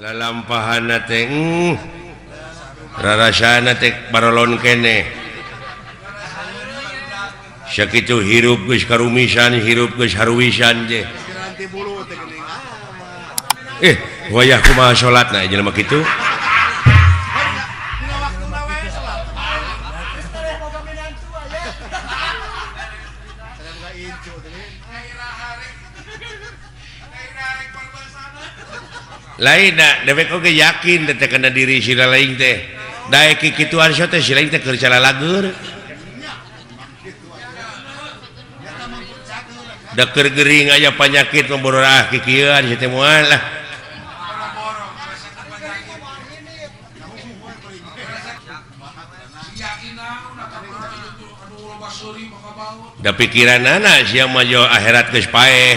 Lalampahan teh rarasana teh barolon keneh. Sakitu hirup geus karumisan, hirup geus haruwisan teh. Wayah kumaha salatna jelema kitu? Lain da dewek oge yakin teh kana diri sira lain teh. Daek kikituan sia teh si lain teh keur calalager. Da keur gering aya panyakit mah kikieuan sia teh moal lah. Da pikiranana sia mah jo akhirat geus paeh.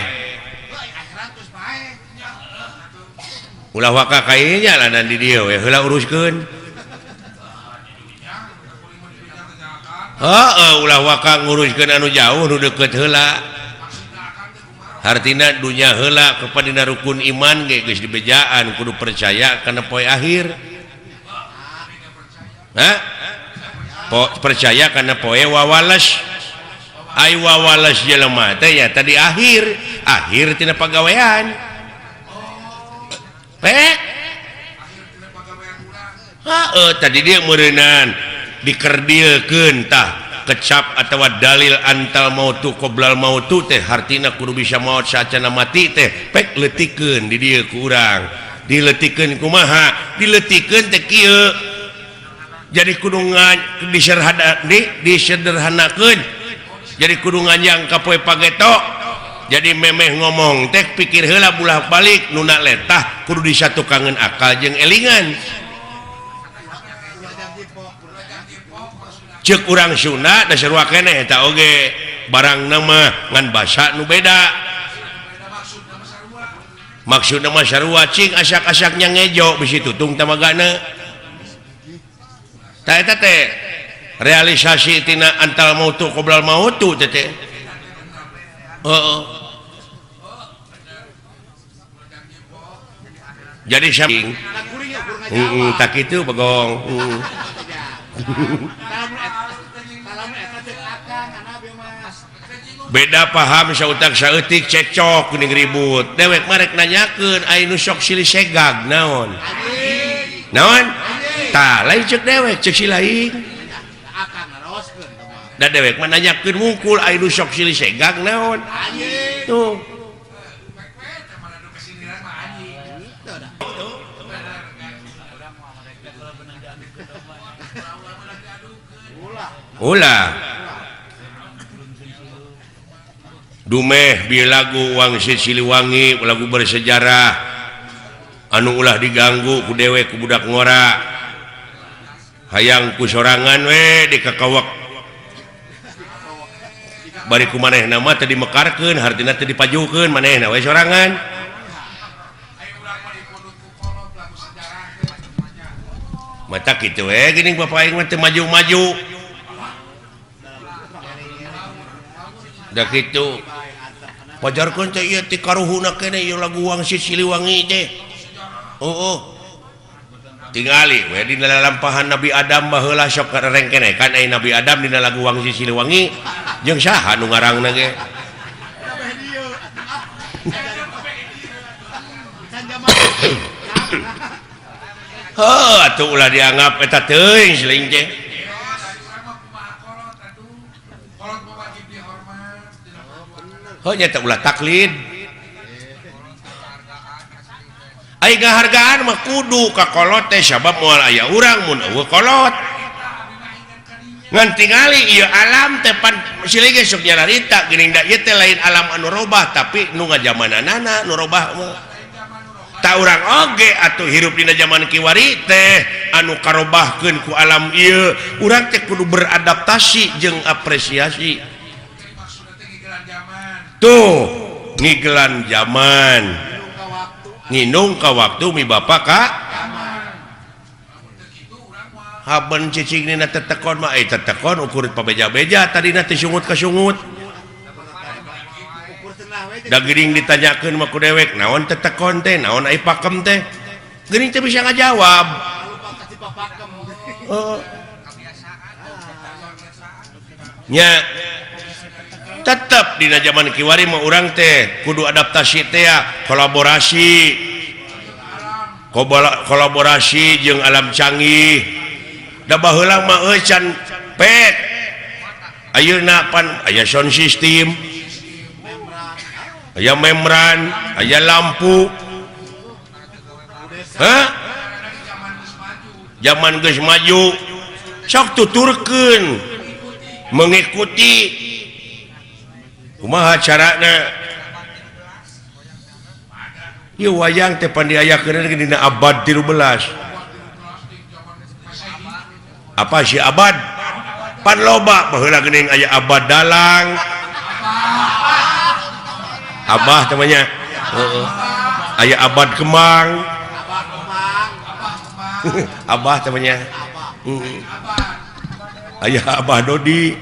Ulah waka kayaknya lah dan di dieu we heula uruskeun. Heeh, ulah waka nguruskeun anu jauh nu deukeut heula. Hartina dunya heula kepada rukun iman ge geus dibejaan kudu percaya kana poe akhir. Hah? Percaya kana poe wawales. Ai wawales jelema teh ya tadi akhir, akhir tina pagawean. Tadi dia meureunan dikerdilkeun tah kecap atawa dalil antal mautu qoblal mautu teh hartina kudu bisa maot saacana mati teh pek leutikeun di dieu ku urang dileutikeun kumaha dileutikeun teh kieu jadi kudu disederhanakeun jadi kudu nganjang ka poe pageto. Jadi memeh ngomong teh pikir heula bulah balik nuna letah kudu disatukangeun akal jeung elingan. Ceuk urang Sunda da sarua keneh eta oge barang nama ngan basa nu beda. Maksudna mah sarua cing asak-asaknya ngejo bisi tutung tamagana. Tah eta teh realisasi tina antal mautu qoblal mautu teh teh. Heeh. Jadi samping tak itu bagong. Beda paham sautak saeutik cecok geuning ribut. Dewek marek nanyakeun ai nu sok silih segag naon? Naon? Tah lain ceuk dewek ceuk si lain. Da dewek mah nanyakeun wungkul ai nu sok silih segag naon? Tuh. Ulah dumeh bi lagu Wangsit Siliwangi lagu bersejarah anu ulah diganggu ku dewek ku budak ngora hayang ku sorangan we dikakawak bari ku manehna mah teu dimekarkeun hartina teu dipajukeun manehna we sorangan. Mata kitu we geuning bapak aing mah teu maju-maju. Da kitu pajarkeun teh ieu ti karuhuna keneh ieu lagu Wangsit Siliwangi teh. Heueuh. Tingali we dina lalampahan Nabi Adam baheula sok rengkenekan ai Nabi Adam dina lagu Wangsit Siliwangi jeung saha nu ngarangna ge. Heuh atuh ulah dianggap eta teuing siling teh. Heuh nya teh ulah taklid. Ai ngahargaan mah kudu ka kolot teh sabab moal aya urang mun eueuh kolot. Ngan tingali ieu alam teh pan silih ge sok nyararita geuning da ieu teh lain alam anu robah tapi nu ngajamananana nu robah mah. Ta urang oge atuh hirup dina jaman kiwari teh anu karobahkeun ku alam ieu urang teh kudu beradaptasi jeung apresiasi. Tuh ngigelan zaman nginung ka waktu mi bapak ka haben cicing dina tetekon mah tetekon ukur pabeja-beja tadina teh sungut ka sungut da geuning ditanyakeun mah ku dewek naon tetekon teh naon ai pakem teh Geuning teu bisa ngajawab. Nya tetep dina zaman kiwari mah urang teh kudu adaptasi teh kolaborasi. Kolaborasi jeung alam canggih. Da baheula mah euy can pek. Ayeuna pan aya sound system. Aya membran, aya lampu. Hah? Zaman geus maju sok tuturkeun mengikuti kumaha carana. Ieu wayang teh pan diayakeun dina abad 13. Apa si abad? Pan loba baheula geuning aya abad dalang. Abah namanya. Heeh. Aya abad kemang. Abah namanya. Heeh. Aya Abah Dodi.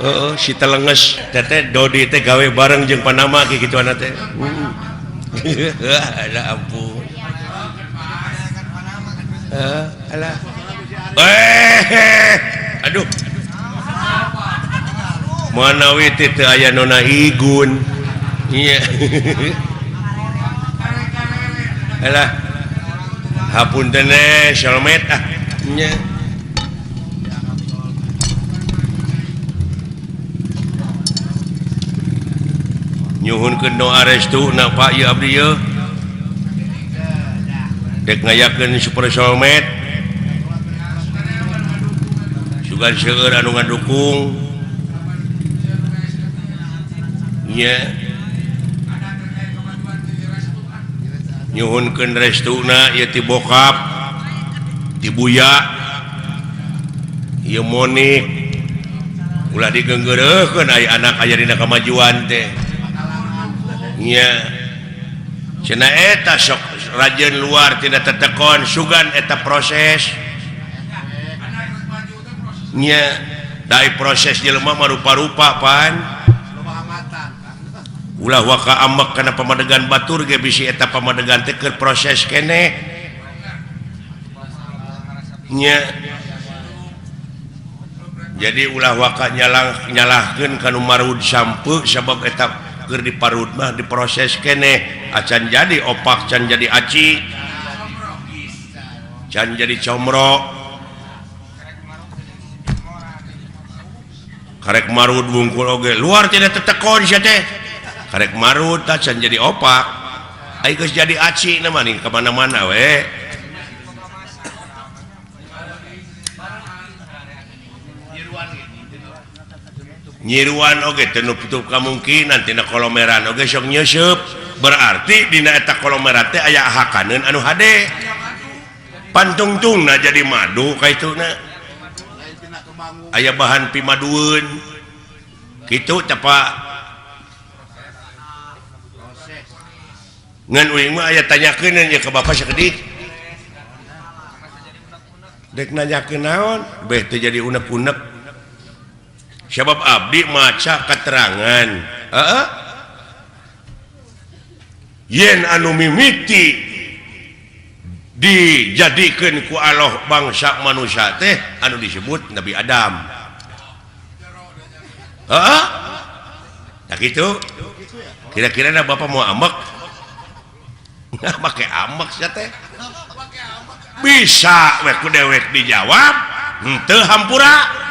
Heeh, si telenges teteh Dodi teh gawe bareng jeung Panama kitu kitu teh. Alah ampun. Alah. Aduh. Manawi teh teu aya nona igun. Iya. Alah. Hapunten solmet ah. Nya. Nyuhunkeun doa restu na Pak ieu abdi ieu. Dek ngayakeun super solmet. Sugan seueur anu ngadukung. Nya. Nyuhunkeun restuna ieu ti bokap, ti buya, ieu Monik. Ulah digeunggeureuhkeun aya anak aya dina kamajuan teh. Nya. Cenah eta sok rajin luar tidak tetekon sugan eta proses. Nya, dai proses jelema mah rupa-rupa pan. Ulah waka amek kana pamadegan batur ge bisi eta pamadegan teh keur proses keneh. Nya. Jadi ulah waka nyalahkeun ka nu marud sampeu sabab eta keur diparud mah diproses keneh acan jadi opak, can jadi aci, can jadi comro. Karek marud wungkul oge luar tidak tetekon sia teh. Karek marud tah can jadi opak. Ai geus jadi aci na mah ning ka mana-mana we. Nyiruan oge teu nutup kamungkinan tina kolomeran oge sok nyeuseub. Berarti dina eta kolomeran teh aya hakaneun anu hade. Pantungtungna jadi madu kaituna. Aya bahan pimadueun. Kitu teh Pak. Ngan uing mah aya tanyakeun nya ka bapak sakedik. Dek nanyakeun naon? Beh teu jadi unek-unek. Sebab abdi maca keterangan. Heeh. Yen anu mimiti dijadikeun ku Allah bangsa manusia teh anu disebut Nabi Adam. Heeh. Tah kitu. Kira-kira na bapak mau ambek? Nah, make ambek sia teh. Bisa we ku dewek dijawab, henteu hampura.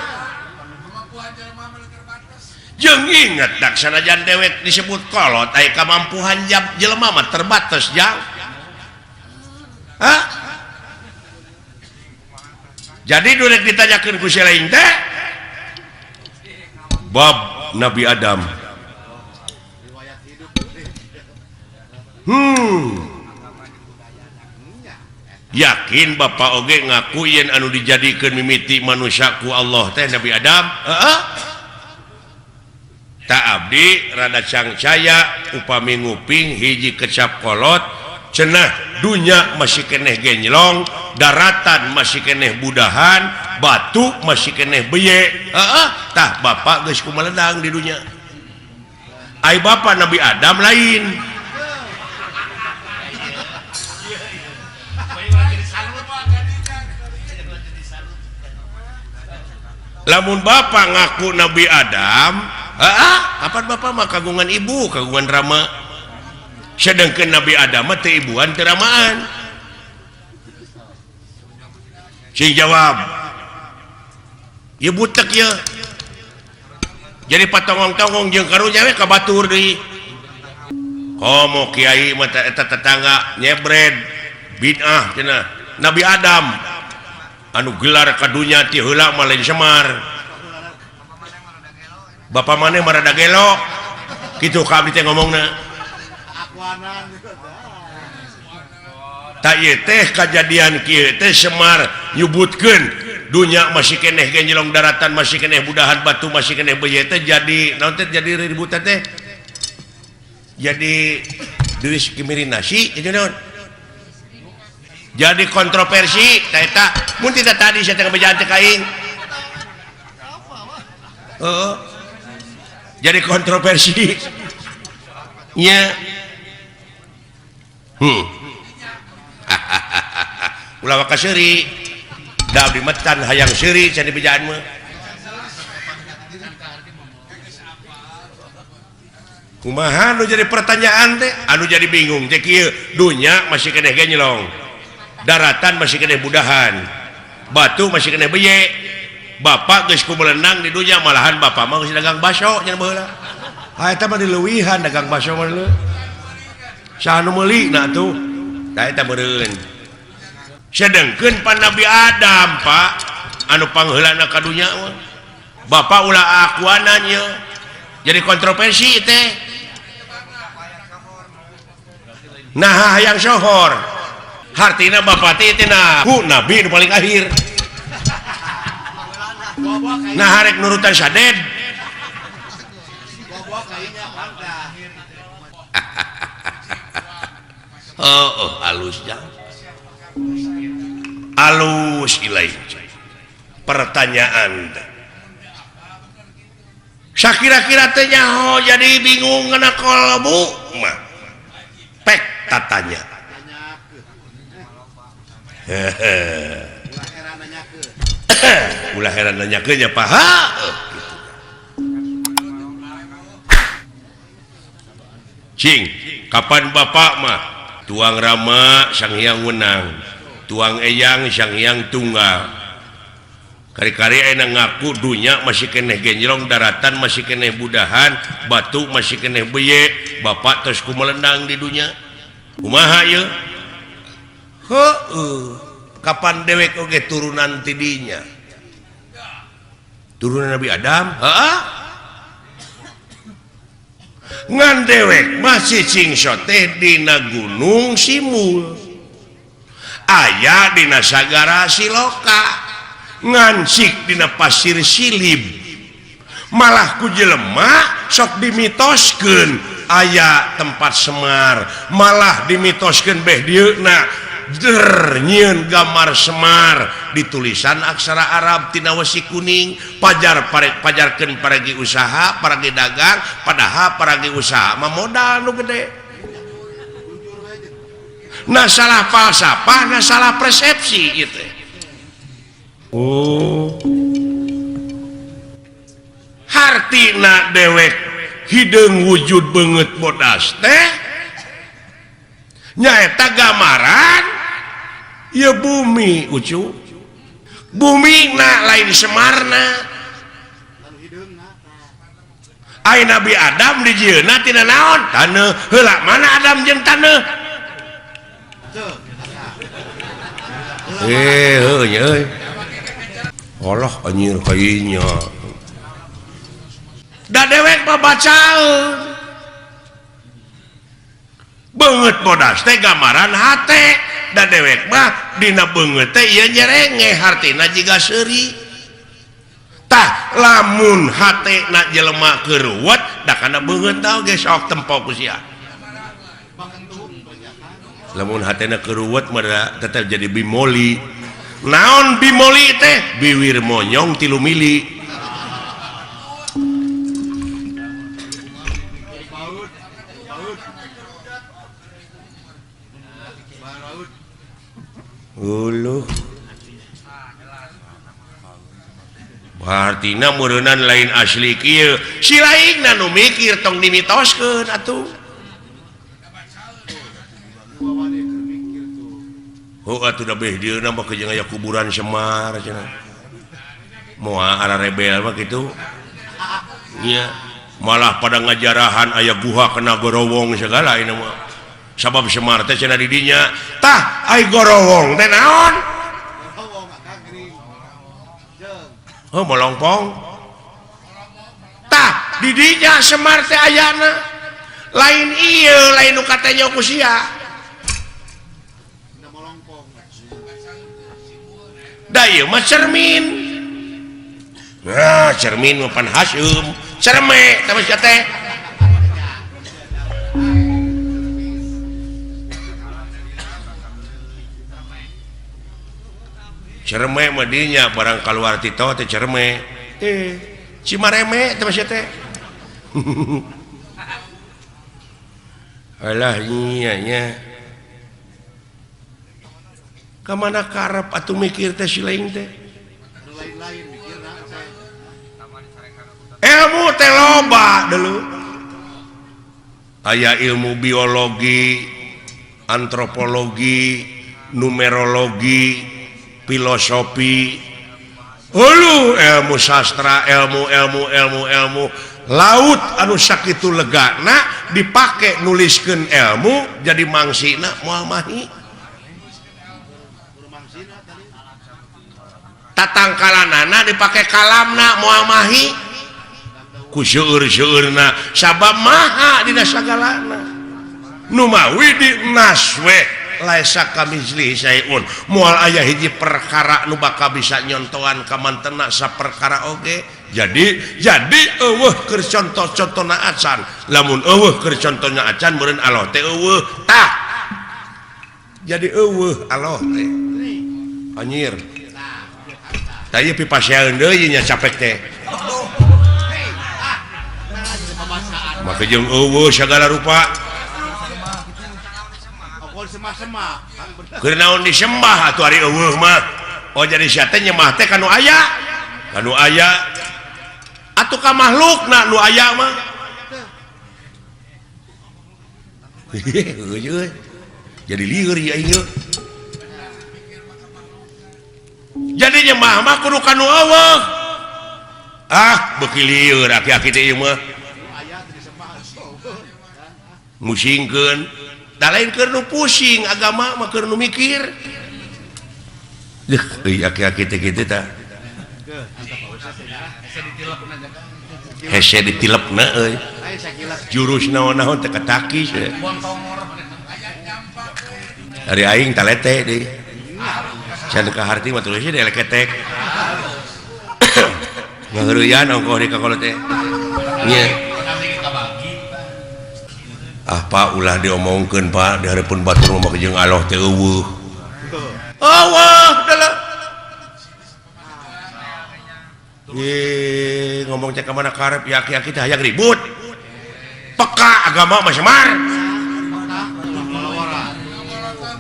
Jeung inget dak sanajan dewek disebut kolot aya kamampuhan jelema mah terbatas jang. Hah? Jadi nu rek ditanyakeun ku si lain teh bab Nabi Adam. Yakin bapak oge ngaku yen anu dijadikeun mimiti manusia ku Allah teh Nabi Adam? Heeh. Tak abdi rada cangcaya upami nguping hiji kecap kolot cenah dunya masih keneh genjlong, daratan masih keneh budahan, batu masih keneh beye. Heeh, tah bapak geus kumaledang di dunya. Ai bapak Nabi Adam lain. Lamun bapak ngaku Nabi Adam, heeh, kapan bapak mah kagungan ibu, kagungan rama. Sedangkan Nabi Adam mah teu ibuan teu ramaan. Sing jawab. Ieu butek ieu. Jadi patongong-tongong jeung karunya we ka batur deui. Komo kiai mah eta tetangga nyebred bid'ah cenah. Nabi Adam anu gelar ka dunya ti heula mah lain Semar. Bapak maneh mah rada gelo. Kitu ka abdi teh ngomongna. Tak ieu teh kajadian kieu teh Semar nyebutkeun dunya masih keneh genjelong daratan masih keneh budahan batu masih keneh beuye teh jadi naon teh jadi ributan teh. Jadi diskriminasi jadi naon? Jadi kontroversi tah eta mun tidak tadi saya teh ngabejaan teh ka aing. Heeh. Jadi kontroversi. Nya. Ulah waka seuri. Da abdi mah can hayang seuri can dibejaan mah. Kumaha nu jadi pertanyaan teh? Anu jadi bingung teh kieu, dunya masih keneh genjelong. Daratan masih keneh budahan. Batu masih keneh beye. Bapak geus kumelenang di dunya malahan bapak mah geus dagang baso nya baheula. Ha eta mah dileuwihan dagang baso mah leuh. Saha nu meuli na atuh? Tah eta meureun. Sedengkeun pan Nabi Adam, Pak, anu pangheulana ka dunya mah. Bapak ulah akuanan ieu. Jadi kontroversi teh. Nah, hayang sohor. Hartina bapak teh tina ku nabi nu paling akhir. Nah, harek nurutan saded. Oh, oh alus jang. Alus ilai. Pertanyaan teh. Sakira-kira teh nyaho jadi bingung ngana kolbu mah. Pek tatanya. Ulah heran nanyakeun nya Pak. Gitu. Cing, kapan bapak mah tuang rama Sang Hyang Wenang, tuang eyang Sang Hyang Tunggal. Kari-kari ayeuna ngaku dunya masih keneh genjrong, daratan masih keneh budahan, batu masih keneh beye, bapak tos kumelendang di dunya. Kumaha ieu? Heueuh. Kapan dewek oge turunan ti dinya? Turunan Nabi Adam? Heeh. Ngan dewek masih cingso teh dina Gunung Simul. Aya dina Sagara Siloka. Ngancik dina pasir silib. Malah ku jelema sok dimitoskeun aya tempat Semar, malah dimitoskeun beh dieuna der nyieun gambar Semar ditulisan aksara Arab tina wesi kuning, pajar pajarkeun paragi usaha, paragi dagang, padahal paragi usaha mah modal nu gede. Nah salah falsafah, nah salah persepsi ieu teh. Oh. Hartina dewek hideung wujud beungeut bodas teh nyaeta gambaran ieu bumi ucu. Bumi na lain Semarna. Ai Nabi Adam dijieunna tina naon? Taneuh. Heula mana Adam jeung taneuh? Heuh nya euy. Allah anjir kayaknya. Da dewek mah bacaeun. Beungeut bodas teh gambaran hate. Da dewek mah dina beungeut teh ieu nyerenge hartina jiga seuri. Tah lamun hatena jelema keuruwet da kana beungeut tah oge sok tempo ku sia. Lamun hatena keuruwet mah tetep jadi bimoli. Naon bimoli teh? Biwir monyong 3 mili. Uluh. Artina meureunan lain asli kieu. Si lainna nu mikir tong dimitoskeun atuh. Oh atuh da beh dieuna mah jeung aya kuburan Semar cenah. Moal ara rebel mah kitu. Nya malah pada ngajarahan aya guha kena gorowong segala ini mah. Sabab Semar teh cenah di dinya. Tah ai gorowong teh naon? Oh molongpong. Tah di dinya Semar teh ayana. Lain ieu lain nu katanya ku sia. Da ieu mah cermin. Nah, cermin mah pan haseum. Cerme teh mah sia teh. Cerme mah dinya barang kaluar ti teh cerme. Eh, cimareme teh mah sia teh. Alah nya nya. Ka mana karep atuh mikir teh si lain teh. Ilmu teh loba deuleu. Aya ilmu biologi, antropologi, numerologi, filosofi, hulu ilmu sastra, ilmu ilmu ilmu ilmu laut anu sakitu legana dipake nuliskeun ilmu jadi mangsina moal mahi. Tatangkalanana dipake kalamna moal mahi ku seueur-seueurna sabab maha dina sagalana. Nu mawi di naswe laisa kamitslihi syai'un moal aya hiji perkara nu bakal bisa nyontoan ka mantena saperkara oge. Jadi eueuh keur contoh-contona acan. Lamun eueuh keur contohna acan meureun Allah teh eueuh. Tah jadi eueuh Allah teh anjir. Tah ieu pipasean deui nya capek teh. Maka jeung eueuh sagala rupa. Keur naon disembah atuh ari eueuh mah. Oh jadi sia teh nyembah teh ka nu aya. Ka nu aya. Atuh ka makhlukna nu aya mah. Jadi lieur ieu aing. Jadi nyembah mah kudu ka nu eueuh. Ah, beuki lieur aki-aki teh ieu mah. Musingkeun. Da lain keur nu pusing agama mah keur nu mikir. Deuh, euy aki-aki teh kitu tah. Hese ditilepna euy. Jurus naon-naon teh katakis. Ari aing talete deui. Can ka harti mah tulisna dieleketek. Ngaheureuyan ongkoh di kakolot teh. Nya. Ah Pak ulah diomongkeun Pak di hareupeun batur mah jeung Allah teh eueuh. Eueuh deuleu. Ye ngomong teh ka mana karep ya aki-aki teh hayang ribut. Peka agama mah Semar.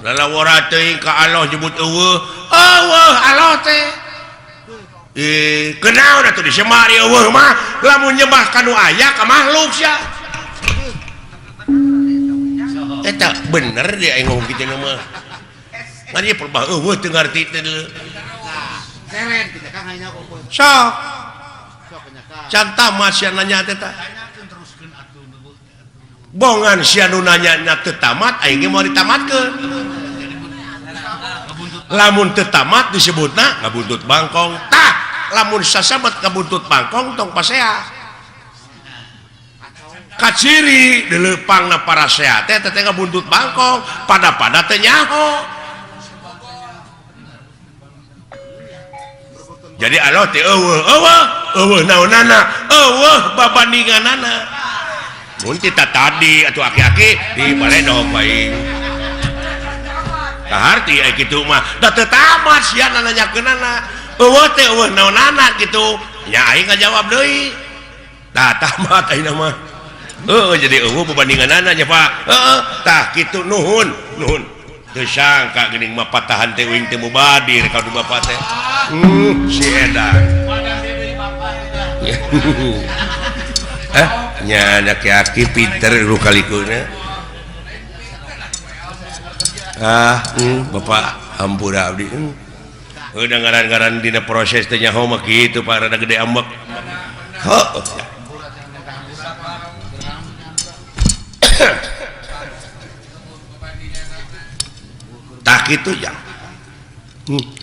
Lalawara teuing ka Allah nyebut eueuh. Eueuh Allah teh. Eh kunaon atuh disemar eueuh mah lamun nyembah ka nu aya ka makhluk sia. Eta bener dia aing ngomong kitu mah. Ngan ieu perbah eueuh teu ngarti teh deuleu. Sok. Can tamat sia nanya teh tah. Bongan sia nu nanya nya teu tamat aing ge moal ditamatkeun. Lamun teu tamat disebutna ngabuntut bangkong. Tah, lamun sasabat ngabuntut bangkong tong pasea. Kaciri dileupangna parasea teh teh ngabuntut bangkong pada-pada teh nyaho. Jadi Allah teh eueuh eueuh eueuh naonana eueuh babandinganana. Mun tita tadi atuh aki-aki di baledog bae. Kaharti ai kitu mah da teu tamat sia nanyakeunana. Eueuh teh eueuh naonana kitu. Nya aing ngajawab deui. Tah tamat ayeuna mah. Heeh jadi eueuh babandinganana nya Pak. Heeh tah kitu nuhun nuhun. Teu sangka geuning mah patahan teh uing teh mubadir ka du bapak teh. Si edan. Eh nya aki-aki pinter lu kalikuna. Ah, Bapak hampura abdi. Udah ngaran-ngaran dina proses teh nyaho mah kitu Pak, rada gede ambek. Heuh. Tak kitu jang.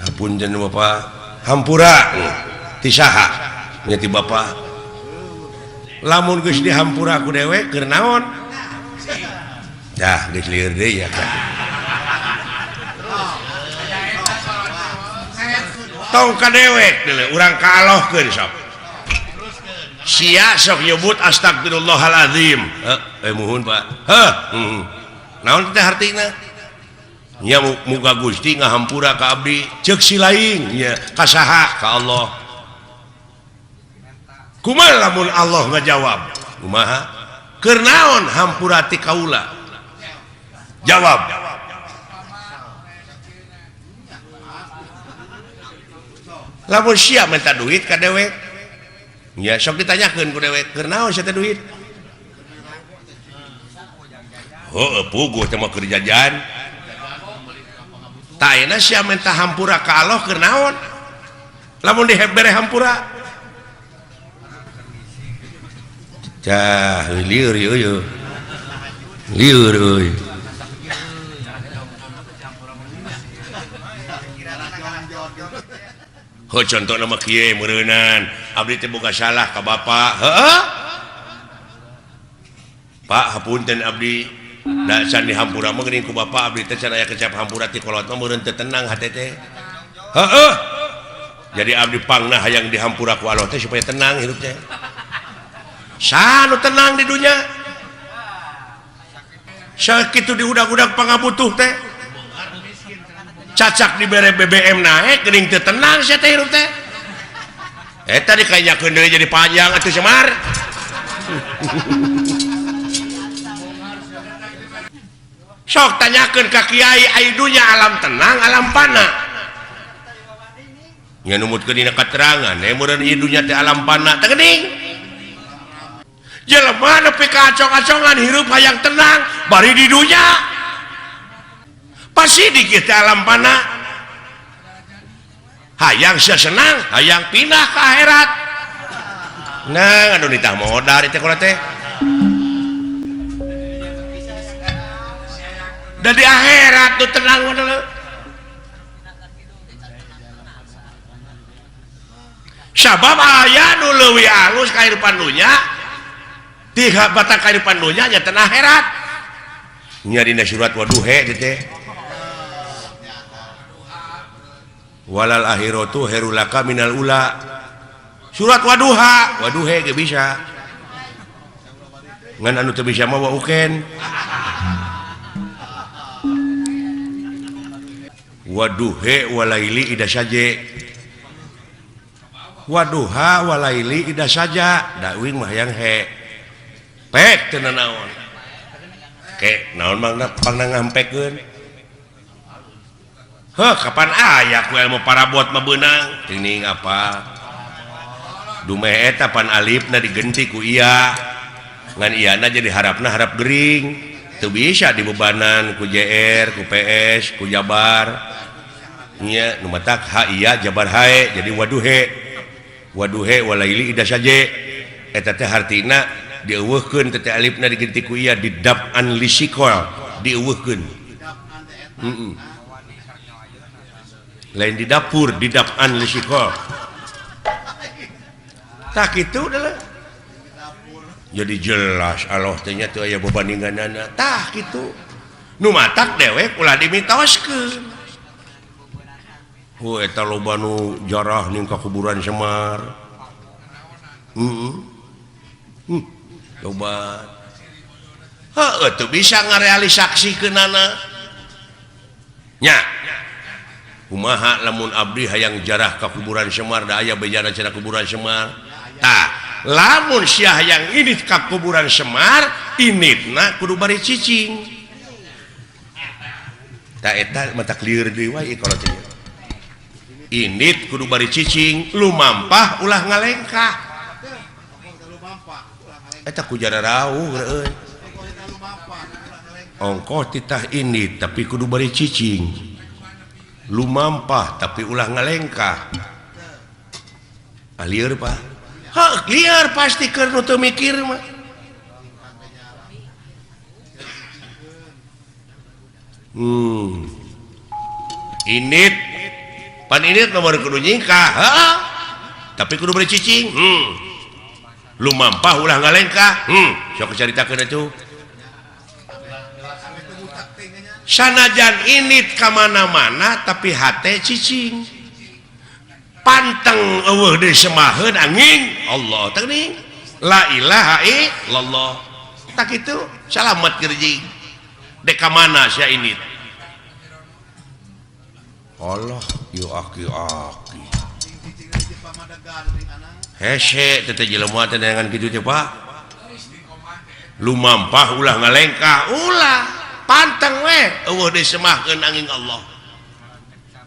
Hapunten Bapak, hampura ti saha? Nya ti Bapak. Lamun geus dihampura ku dewek keur naon? Dah geus lieur deui ya kan. Tong ka dewek deuleu urang kaalohkeun sok. Sia sok nyebut astagfirullahalazim. Heuh, muhun Pak. Heuh, naon teh hartina? Nya muga Gusti ngahampura ka abdi, ceuk si lain nya ka saha? Ka Allah. Kumaha lamun Allah ngajawab? Kumaha? Keur naon hampura ti kaula? Jawab. Lamun sia minta duit ka dewek, nya sok ditanyakeun ku dewek, keur naon sia teh duit? Heuh, puguh teh mah keur jajan. Tah ayeuna sia minta hampura ka Allah keur naon? Lamun dibere hampura. Cah, lieur ieu. Lieur euy. Heuh, contohna mah kieu meureunan, abdi teh boga salah ka bapa. Heuh. Pak, hapunten abdi. Da can dihampura mah geuning ku bapa abdi teh can aya kecap hampura ti kolot mah meureun teu tenang hate teh. Heuh. Jadi abdi pangna hayang dihampura ku Allah teh supaya tenang hidup teh. Saha nu tenang di dunya? Sakitu diudag-udag pangabutuh teh. Cacak dibere BBM naik geuning teu tenang sia teh hirup teh. Eta dikanyakeun deui jadi panjang atuh Semar. Sok tanyakeun ka kiai ai dunya alam tenang alam pana. Nya numutkeun dina katerangan meureun ieu dunya teh alam pana teh geuning. Jelema nepi ka acong-acongan hirup hayang tenang bari di dunya. Pasti dikit alam pana. Hayang sia senang, hayang pindah ke akhirat. Nah, aduh nitah modal teh kula teh. Da di akhirat tuh tenang modal. Sabab aya nu leuwih alus kahirupan dunya, ti batang kahirupan dunya nya teh akhirat. Nya dina surat waduhe teh. Walal akhiratu khairul laka minal ula. Surat waduha, waduhe ge bisa. Ngan anu teu bisa mah wauken. Waduhe walaili ida saje. Waduha walaili ida saja, da uing mah hayang he. Pek teu nanaon. Ke naon mangna pangna ngampekeun. Heuh, kapan aya ku ilmu parabot mah beunang? Teuing apa? Dumeh eta pan alifna digenti ku iya. Ngan iyana jadi harapna harap gering. Teu bisa dibebanan ku JR, ku PS, ku Jabar. Nya nu matak ha iya Jabar hae jadi waduhe. Waduhe walaili ida saje. Eta teh hartina dieuweuhkeun teh alifna digenti ku iya didap'an lisikol, dieuweuhkeun. Heeh. Lain di dapur, di dap'an lisikol. Tak itu adalah. Jadi jelas Allah teh nya teu aya bebandinganana. Tah kitu. Nu matak dewek ulah dimitoskeun. Hu eta loba nu jarah ning ka kuburan Semar. Heeh. Loba. Heuh teu bisa ngarealisaksikeunana. Nya. Kumaha lamun abdi hayang jarah ka kuburan Semar da aya bejana cenah kuburan Semar. Tah, lamun sia hayang indit ka kuburan Semar, inditna kudu bari cicing. Tah eta mata lieur deui wae kalau teh. Indit kudu bari cicing, lumampah ulah ngalengkah. Eta ku jararauh euy. Ongkoh titah ini tapi kudu bari cicing. Lumampah tapi ulah ngalengkah. Ah lieur Pak. Heuh lieur pasti keur nu teu mikir mah. Init pan init nomor kudu nyingkah. Heuh. Tapi kudu bari cicing. Lumampah ulah ngalengkah. Sok caritakeun atuh. Sanajan init ka mana-mana tapi hate cicing. Panteng eueuh deui semaheun angin Allah teh geuning. La ilaha illallah. Tak kitu salamet keur jeung. Dek ka mana sia init? Allah ieu aki-aki. Hese teh jelema teh neangan kitu teh Pak. Lumampah ulah ngalengkah ulah. Panteng we eueuh deui semahkeun angin Allah.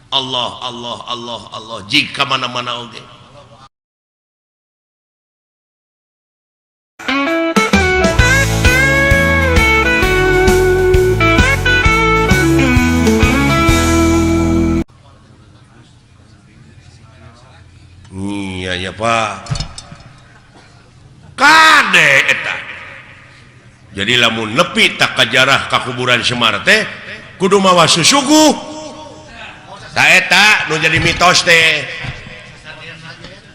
Allah Allah Allah Allah jika mana-mana oge. Iya ya Pak. Kade eta. Jadi lamun nepi tak kajarah ka kuburan Semar teh kudu mawa susuguh. Ta eta nu jadi mitos teh.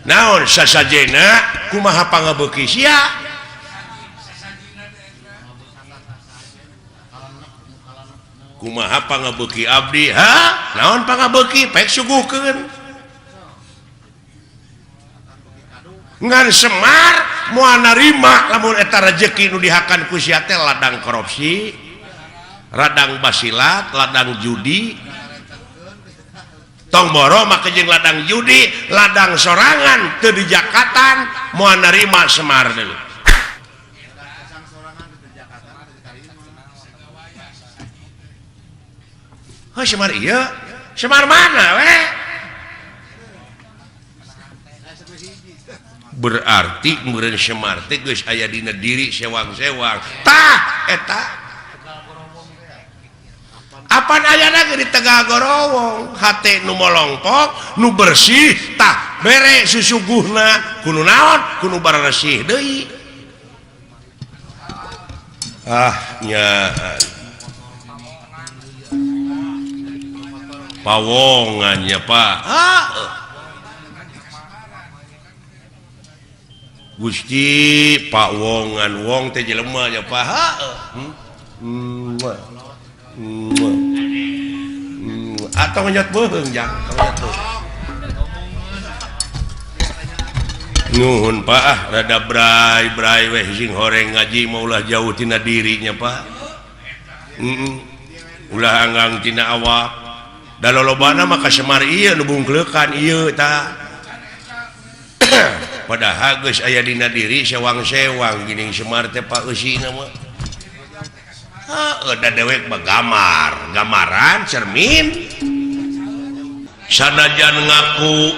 Naon sasajena kumaha pangabeuki sia? Kumaha pangabeuki abdi? Ha? Naon pangabeuki? Pek suguhkeun. Ngan Semar moal narima lamun eta rejeki nu dihakan ku sia teh ladang korupsi, ladang basilat, ladang judi. Tong boro make jeung ladang judi, ladang sorangan teu dijakatan moal narima Semar deui. Heuh Semar ieu, Semar mana we? Berarti meureun Semar teh geus aya dina diri sewang-sewang. Tah eta. Apan ayana ge di Tegal Gorowong, hate nu molongpok, nu bersih tah bere susuguhna kudu naon? Kudu baresih deui. Ah nya. Pawongan nya Pak. Heeh. Gusti Pak Wongan wong teh jelema nya Pak. Heeh. Atau ngenyot beuheung jang, ngenyot beuheung. Nuhun Pak ah rada bray-bray weh sing horeng ngaji mah ulah jauh tina dirinya Pak. Ulah anggang tina awak. Da lolobana mah ka Semar ieu nu bungkleukan ieu tah. Padahal geus aya dina diri sewang-sewang geuning Semar teh Pak eusina mah. Heuh da dewek mah gamar, gambaran cermin. Sanajan ngaku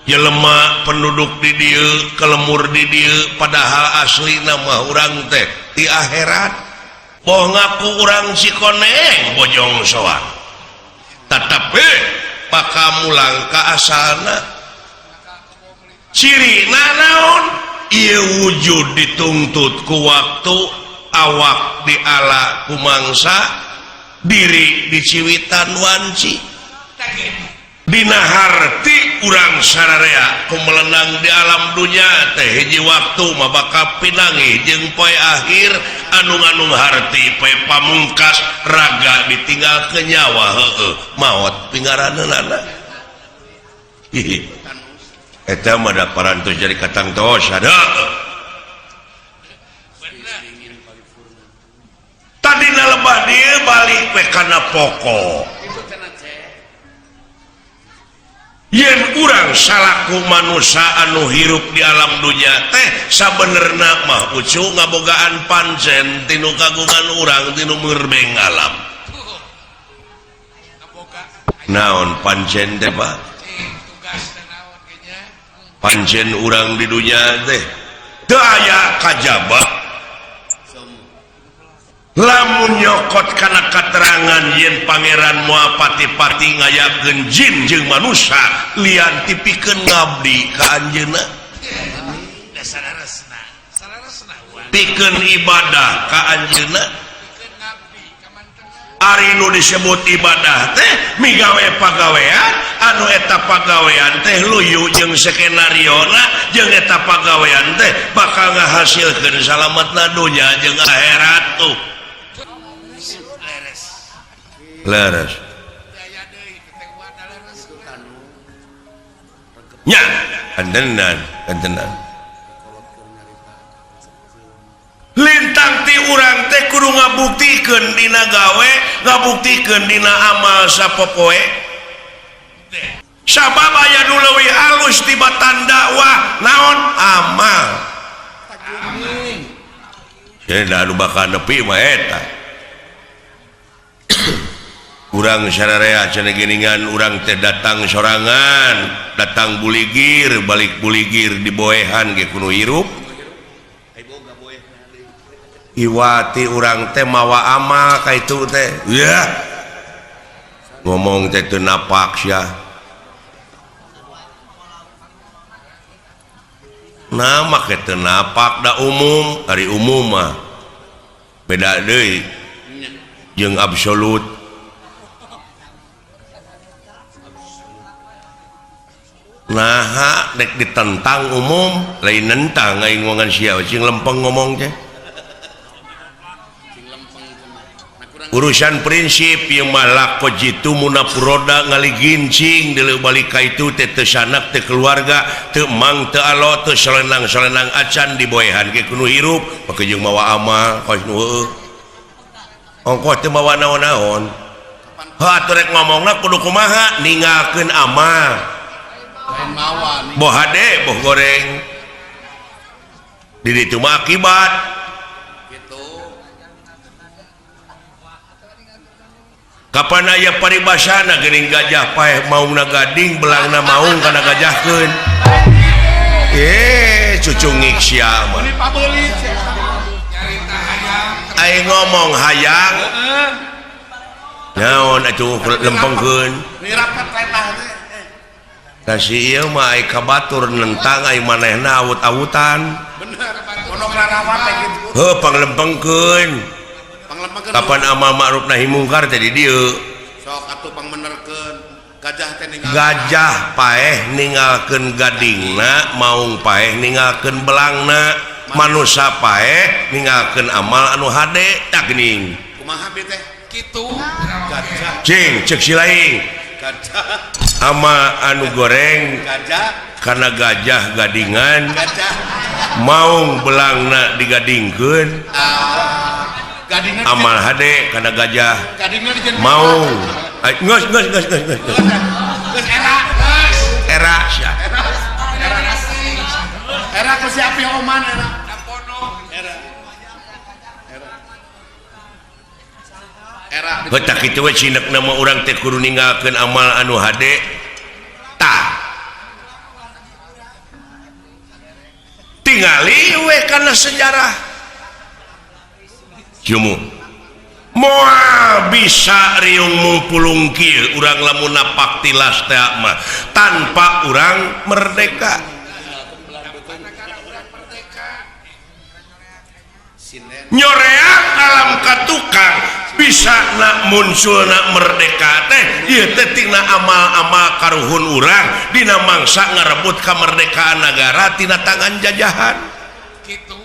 jelema penduduk di dieu, kelemur di dieu, padahal aslina mah urang teh di akhirat. Boh ngaku urang Cikoneng Bojong Soang. Tetep we pakamulang ka asalna. Ciri naon ieu wujud dituntut ku waktu awak diala ku mangsa diri diciwitan wanci dina harti urang sararea ku melenang di alam dunya teh hiji waktu mah bakal pinangi jeung poe akhir anu-anu harti poe pamungkas raga ditinggal ke nyawa heueuh maot pinggaraneunana. Hihi eta mah da parantos jadi katangtos ada. Tadina lebah dieu balik we kana pokok. Yen urang salaku manusia anu hirup di alam dunya teh sabenerna mah ucu ngabogaan pancen tinu kagungan urang tinu merbeng alam. Naon pancen teh Pak? Pancen urang di dunya teh Teu aya kajaba lamun nyokot kana katerangan yen pangeran moal pati-pati ngayakeun jin jeung manusia lian ti pikeun ngabdi ka anjeunna, pikeun ibadah ka anjeunna. Ari nu disebut ibadah teh migawe pagawean anu eta pagawean teh luyu jeung skenariona, jeung eta pagawean teh bakal ngahasilkeun salametna dunya jeung akhirat. Tuh leres nya, antenan antenan. Lintang ti urang teh kudu ngabuktikeun dina gawe, ngabuktikeun dina amal sapopoe, sabab aya nu leuwih alus tibatan dakwah naon? Amal. Cenah anu bakal nepi mah eta urang sararea cenah geuningan. Urang teh datang sorangan, datang buligir, balik buligir, diboehan ge kudu hirup. Iwati urang teh mawa amal ka itu teh ya ngomong teh teu napak sia. Nah, make teu napak da umum, ari umum mah beda deui jeung absolut. Naha dek ditentang umum, lain nentang aing ngomongan sia sing lempeng ngomong teh. Urusan prinsip yang malah jitu munapuroda ngaligincing deuleu balik ka itu teh teu sanak teu keluarga teu mang teu alo teu solenang-solenang acan diboehan ge kudu hirup make jeung mawa amal kos nu heueuh ongkoh teu mawa naon-naon. Heuh atuh rek ngomongna kudu kumaha ninggalkeun amal lain mawa boh hade boh goreng di ditu mah akibat. Kapan aya paribasana geuning gajah paeh maungna gading, belangna maung kana gajahkeun. Cucungik sia mah. Aing ngomong hayang. Naon atuh lempengkeun. Da si ieu mah ai ka batur nentang ai manehna awut-awutan. Bener, kitu. Heuh panglempengkeun. Kapan amal ma'ruf nahi mungkar teh di dieu. Sok atuh pangmenerkeun gajah teh ninggal. Gajah paeh ninggalkeun gadingna, maung paeh ninggalkeun belangna, manusa paeh ninggalkeun amal anu hade tah geuning. Kumaha bi teh? Kitu. Gajah. Cing ceuk si laing. Gajah. Ama anu goreng gajah karena gajah gadingan. Gajah. Maung belangna digadingkeun. Amal hade karena gajah maung geus geus geus geus geus era era sia era ku si api oman era era era heuh kitu we cinekna mah urang teh kudu ninggalkeun amal anu hade tah tingali we kana sejarah. Jumu moal bisa riung mungpulung kieu urang lamun napak tilas teh mah tanpa urang merdeka. Nyoreang alam katukang bisa nak muncul nak merdeka teh ieu teh tina amal-amal karuhun urang dina mangsa ngarebut kamerdekaan nagara tina tangan jajahan. Kitu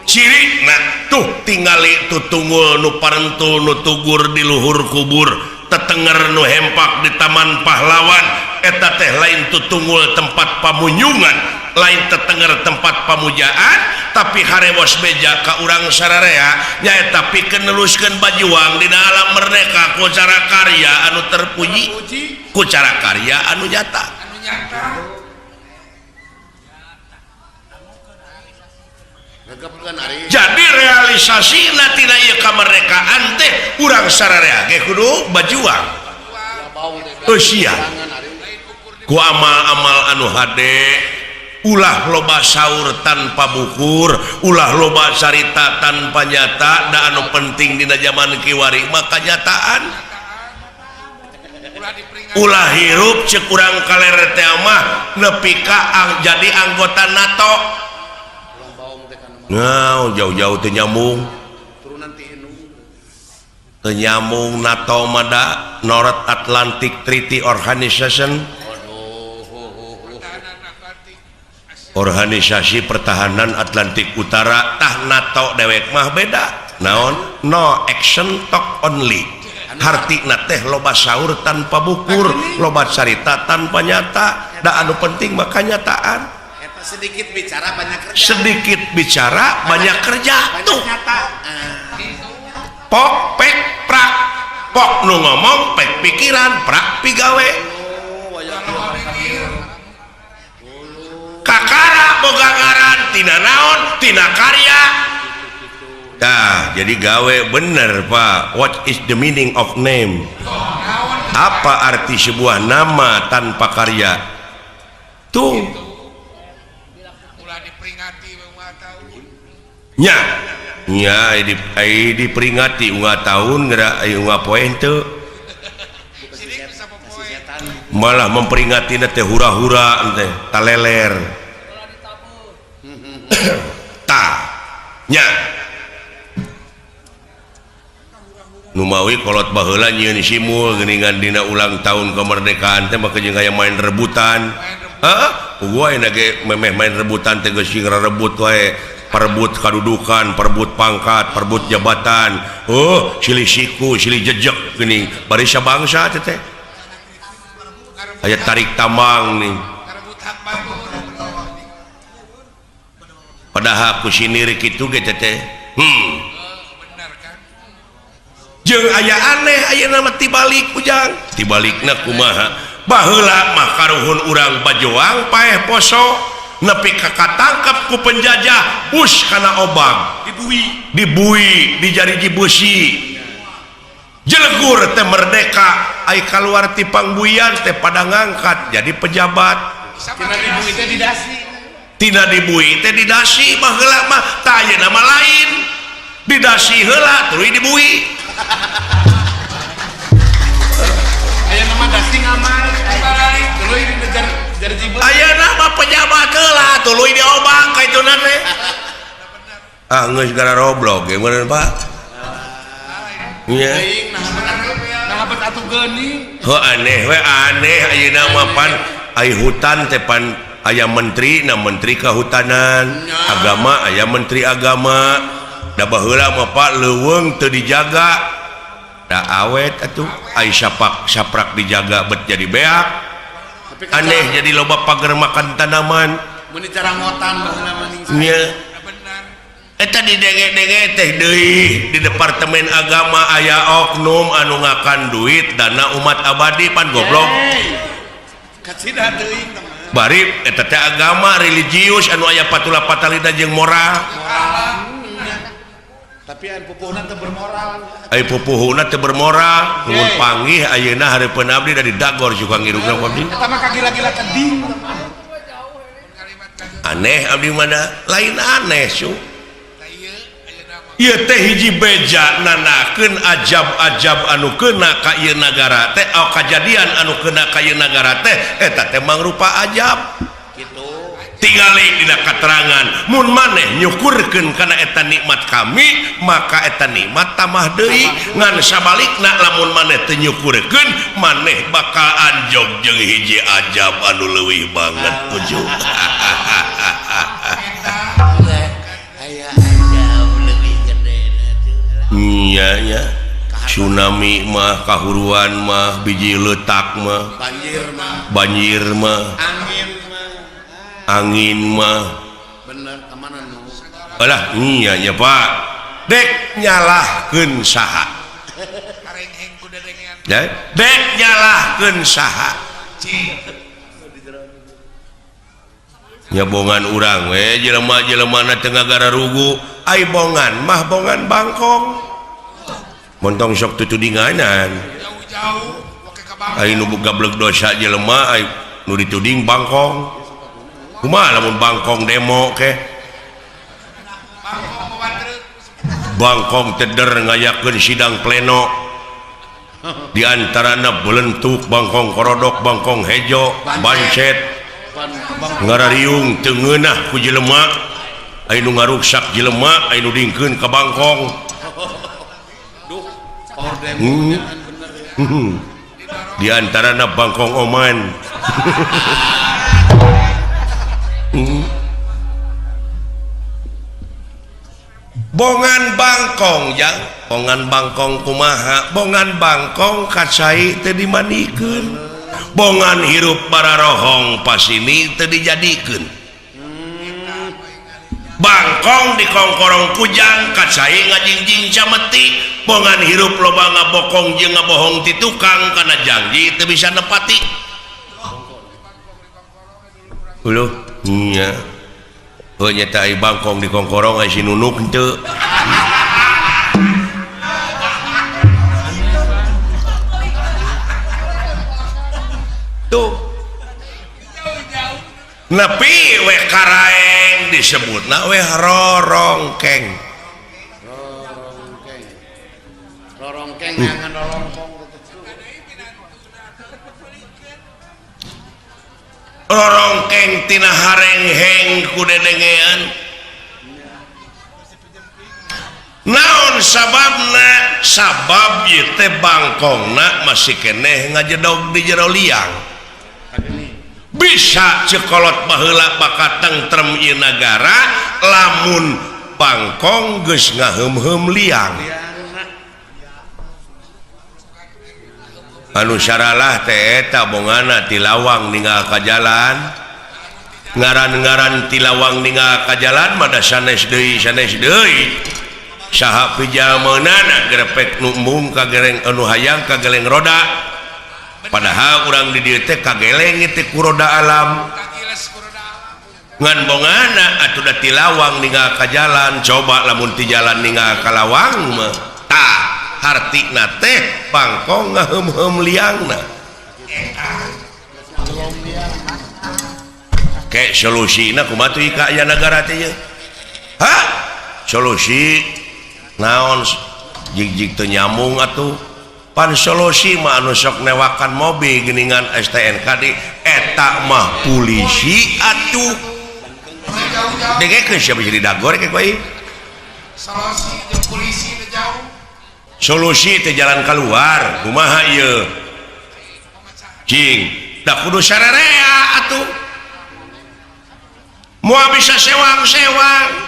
ciri nah tuh tingali tutunggul nu parentul nu tugur di luhur kubur, tetenger nu hempak di taman pahlawan, eta teh lain tutunggul tempat pamunyungan, lain tetenger tempat pamujaan, tapi harewos beja ka urang sararea nyaeta pikeun neluskeun bajuang dina alam merdeka ku cara karya anu terpuji, ku cara karya anu nyata. Jadi realisasi tina ieu kamerdekaan teh urang sararea ge kudu bajuang. Eusia ku amal-amal anu hade. Ulah loba saur tanpa bukur, ulah loba carita tanpa nyata. Da anu penting dina zaman kiwari mah kanyataan. Ulah hirup cek urang kaler teh mah nepi ka jadi anggota NATO. Nah, jauh-jauh teu nyambung. Teu nyambung NATO mah da North Atlantic Treaty Organization. Organisasi Pertahanan Atlantik Utara. Tah NATO dewek mah beda. Naon? No action, talk only. Hartina teh loba saur tanpa bukur, loba carita tanpa nyata. Da anu penting mah kanyataan. Sedikit bicara banyak kerja. Sedikit bicara banyak kerja. Banyak tuh. Nyata. Pok pek prak. Pok nu ngomong, pek pikiran, prak pigawe. Kakara boga ngaran tina naon, tina karya. Tah, jadi gawe bener Pak. What is the meaning of name? Apa arti sebuah nama tanpa karya? Tuh. Nya, nya diperingati unggal tahun geura unggal poe henteu. Malah memperingati teh hura-hura teh taleler. Tah, nya. Numawi kolot baheula nyieun simul geuningan dina ulang tahun kemerdekaan teh mah jeung aya main rebutan. Heeh, gua ayeuna ge memeh main rebutan teh geus sing rebut wae. Perebut kadudukan, perebut pangkat, perebut jabatan. Oh, silih siku, silih jejek geuning barisa bangsa teh teh. Aya tarik tambang nih. Padahal ku sinir kitu ge teh teh. Jeung aya aneh ayeuna mah tibalik ujang. Tibalikna kumaha? Baheula mah karuhun urang bajoang paeh poso. Nepi ka katangkep ku penjajah bus kana obang dibui, dibui dijariji beusi jelegur teh merdeka ai kaluar ti pangbuian teh pada ngangkat jadi pejabat. Tina dibui teh didasi, tina dibui teh didasi baheula mah tah ayeuna mah lain didasi heula tuluy dibui. Ayeuna mah dasi ngamar tuluy dinejar. Ayeuna mah pejabat heula tuluy diobang ka ituna teh. Ah geus gara roblok ge meureun Pak. Nya. Nah bet atuh geuning. Heuh aneh we aneh ayeuna mah pan ai hutan teh pan aya menteri na menteri kehutanan, agama aya menteri agama. Da baheula mah Pak leuweung teu dijaga. Da awet atuh ai sapak saprak dijaga bet jadi beak. Aneh jadi loba pagar makan tanaman. Mun dicarangotan baheula mah ning. Nya. Eta didenge-denge teh deui di Departemen Agama aya oknum anu ngakan duit dana umat abadi pan goblok. Kacida teuing teman. Bari eta teh agama religius anu aya patula patalina jeung moral. Tapi aya pupuhna teu bermoral. Ai pupuhuna teu bermoral, mun panggih ayeuna hareupeun abdi dari dagor juga ngirungna abdi. Eta mah kagila-gila teding. Aneh abdi mana? Lain aneh su. Ieu teh hiji beja nanakeun ajab-ajab anu keuna ka ieu nagara teh, oh, kajadian anu keuna ka ieu nagara teh eta teh mangrupa ajab. Kitu. Tingali dina katerangan mun maneh nyukurkeun kana eta nikmat kami maka eta nikmat tambah deui, ngan sabalikna lamun maneh teu nyukurkeun maneh bakal anjog jeung hiji ajab anu leuwih banget ujung. Aya ajab leuwih gede. Nya nya tsunami mah kahuruan mah biji leutak mah banjir mah angin mah bener kemana nu alah iya nya Pak dek nyalahkeun saha dek nyalahkeun saha nyabongan urang we jelema-jelemana teu ngagararugu ai bongan mah bongan bangkong montong sok tutudinganan ai nu gablek dosa jelema ai nu dituding bangkong. Kumaha lamun Bangkong demo ke? Bangkong teder ngayakeun sidang pleno. Di antarana belentuk Bangkong korodok, Bangkong hejo, bancet, ngarariung teu ngeunah ku jelema, aya nu ngaruksak jelema, aya nu dingkeun ka Bangkong. Di antarana Bangkong Oman. Bongan Bangkong jang, bongan Bangkong kumaha, bongan Bangkong kacai teu dimandikeun, bongan hirup bararohong pasini teu dijadikeun. Bangkong dikongkorong kujang kacai ngajingjing cameti, bongan hirup loba ngabokong jeung ngabohong ti tukang kana janji teu bisa nepati. Uluh nya. Oh nyata ai Bangkong dikongkorong ai si Nunuk henteu. Tuh. Nepi we karaeng disebutna we rorongkeng. Rorongkeng. Rorongkeng ngangan rorongkong. Rorongkeng tina harengheng ku dedengean. Naon sababna? Sabab ieu teh Bangkongna masih keneh ngajedog di jero liang. Bisa cekolot baheula bakat tentrem ieu nagara lamun Bangkong geus ngaheum-heum liang. Anu saralah teh eta bongana ti lawang ninggal ka jalan. Ngaran-ngaran ti lawang ninggal ka jalan mah da sanes deui sanes deui. Saha pijameunana grepek nu embung ka gereng anu hayang ka geleng roda. Padahal urang di dieu teh kageleng teh ku roda alam. Ngan bongana atuh da ti lawang ninggal ka jalan, coba lamun ti jalan ninggal ka lawang mah tah hartina teh Bangkong ngaheum-heum liangna. Ke solusina kumaha tuh ka aya nagara teh ieu? Hah? Solusi naon jig-jig teu nyambung atuh. Pan solusi mah anu sok newakan mobil geuningan STNK di eta mah polisi atuh. Dengekeun sia bisa didagor ke ku ieu. Solusi jeung polisi teh jauh. Solusi teh jalan keluar kumaha ieu? Cing, da kudu sararea atuh. Moal bisa sewang-sewang.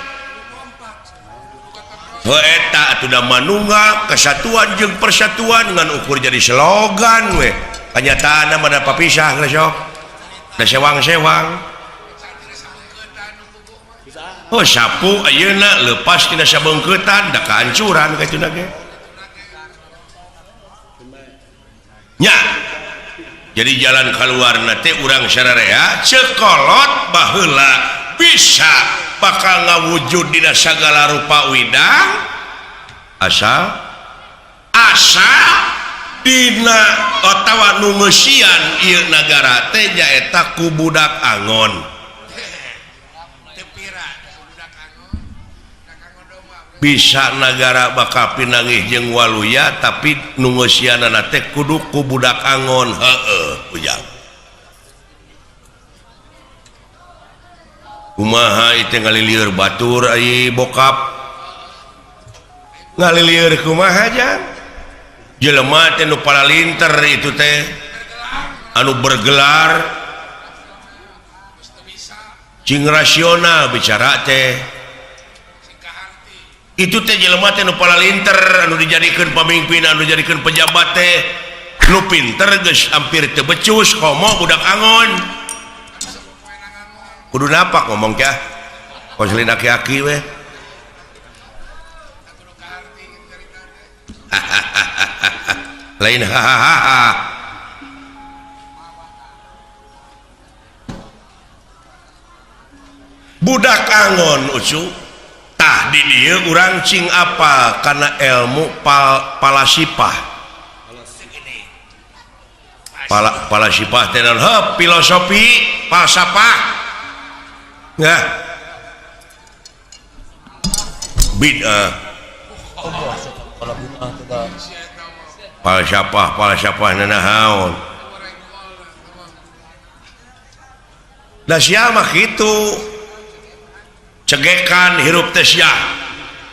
Heuh eta atuh da manunggal kesatuan jeung persatuan ngan ukur jadi slogan we. Kanyataanna mah da papisah geus sok. Da sewang-sewang. Oh sapu ayeuna leupas tina sabeungkeutan da kahancuran katuna ge. Nya. Jadi jalan keluarna teh urang sararea cekolot baheula bisa bakal ngawujud dina sagala rupa widang asal asa dina otawa nu ngeusian ieu nagara teh nyaeta ku budak angon. Bisa nagara bakal pinanggih jeung waluya tapi nu ngeusianana teh kudu ku budak angon. Heueuh ujang. Kumaha ieu ngalilieur batur ai bokap. Ngalilieur kumaha jang? Jelema teh nu paralinter itu teh anu bergelar cing rasional bicara teh. Itu teh jelema teh nu paralinter anu dijadikeun pamimpin anu dijadikeun pejabat teh nu pinter geus hampir teu becus komo budak angon. Kudu napak ngomong kah konselin aki-aki we. Lain hahaha. Budak angon ucu tah di dieu urang cing apa kana ilmu palasipah. Palasipah teh naon? Heuh, filosofi falsafah. Nah. Bid'ah. Falsafah nanaon. Da sia mah kitu. Cegekan hirup teh sia.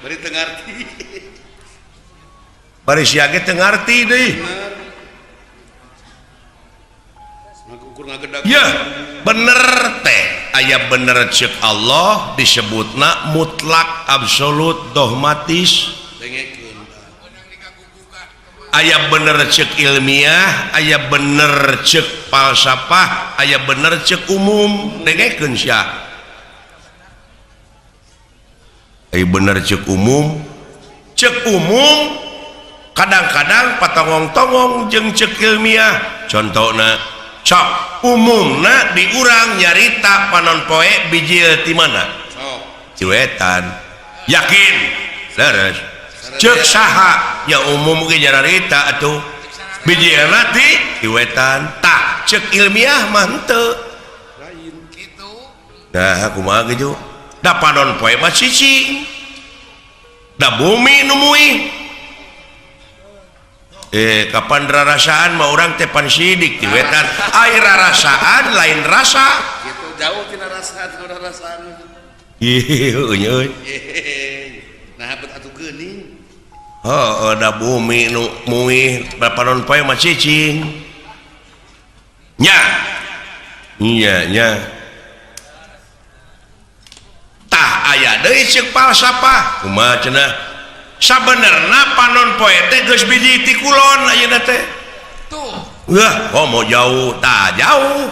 Bari teu ngarti. Bari sia ge teu ngarti deui. Ya, bener teh aya bener ceuk Allah disebutna mutlak absolut dogmatis. Aya bener ceuk ilmiah, aya bener ceuk falsafah, aya bener ceuk umum. Dengekeun sia. Aya bener ceuk umum. Ceuk umum kadang-kadang patongong-tongong jeung ceuk ilmiah. Contona sok umumna di urang nyarita panon poe bijil ti mana? Ciwetan. Yakin? Leres. Ceuk saha? Ya umum ge nyarita atuh. Bijilna ti ciwetan. Tah, ceuk ilmiah mah henteu. Nah, kumaha ge da panon poe mah cicing. Da bumi nu muih. Kapan rarasaan mah urang teh pan sidik ti wetan. Ai rarasaan lain rasa. Gitu jauh tina rasa tina rarasaan. Ieu euy. Nah bet atuh geuning. Heuh, da bumi nu muih panon poe mah cicing. Nya. Nya nya. Tah aya deui ceuk falsafah. Kumaha cenah? Sabenerna panon poe teh geus biji ti kulon ayeuna teh. Tuh. Wah, komo jauh, tah jauh.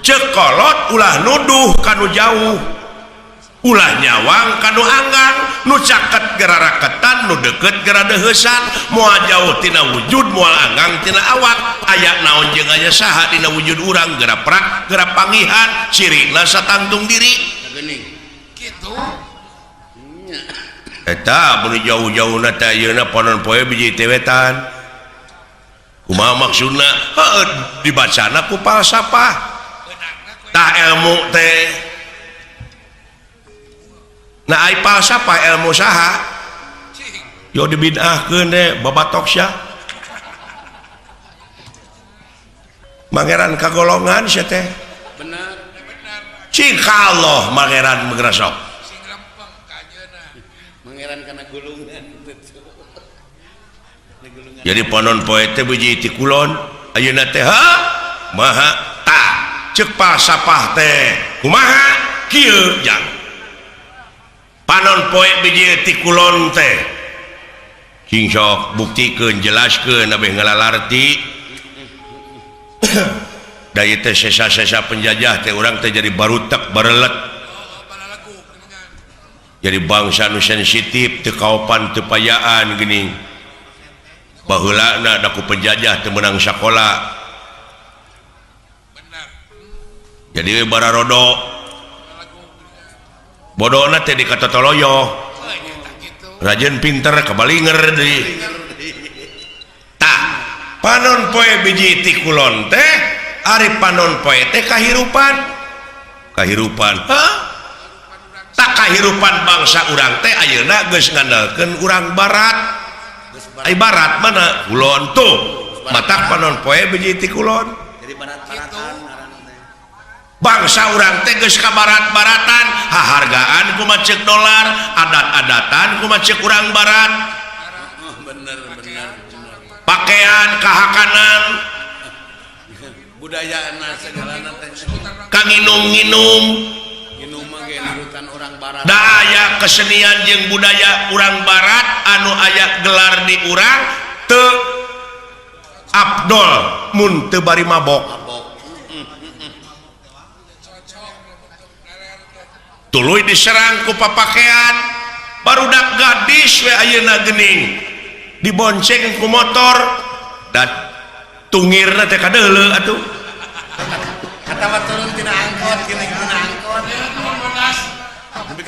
Ceuk kolot ulah nuduh kanu jauh. Ulah nyawang kanu anggang, nu caket geraraketan, nu deukeut geradeuheusan, moal jauh tina wujud, moal anggang tina awak. Aya naon jeung aya saha dina wujud urang geura prak, geura pangihan, cirina satangtung diri. Geuning. Kitu. Eta mun jauh-jauhna teh ayeuna panon poe biji teh wetan. Kumaha maksudna? Heueuh dibacana ku falsafah. Tah ilmu teh. Nah ai falsafah ilmu saha? Yo dibid'ahkeun teh babatok sia. Mangeran kagolongan sia teh. Bener. Cing ka Allah mangeran meugrasok. Jadi panon poe teh biji ti kulon ayeuna teh ha maha ta ceuk falsafah teh kumaha kieu jang panon poe biji ti kulon teh cing sok buktikeun jelaskeun abeh ngalalarti da ieu teh sesa-sesa penjajah teh urang teh jadi barutek barelet jadi bangsa nu sensitif teu kaopan teu payaan geuning baheulana da ku penjajah teu meunang sakola jadi bararodo bodona teh dikatotoloyo rajin pinter kabalinger deui tah panon poe biji ti kulon teh ari panon poe teh kahirupan kahirupan hah tak kahirupan bangsa urang teh ayeuna geus ngandalkeun urang barat. Ai barat mana? Kulon tuh. Matak panon poe biji ti kulon. Jadi barat-baratan ngaranna teh. Bangsa urang teh geus ka barat-baratan, hahargaan kumaha ceuk dolar, adat-adatan kumaha ceuk urang barat. Bener bener. Pakaian kahakanan, budayana segalana teh. Kanginum-nginum da aya kesenian jeung budaya urang barat anu aya gelar di urang teu abdol mun teu bari mabok tuluy diserang ku papakean barudak gadis we ayeuna geuning dibonceng ku motor da tungirna teh kadeuleu atuh atawa turun tina angkot geuning tina angkot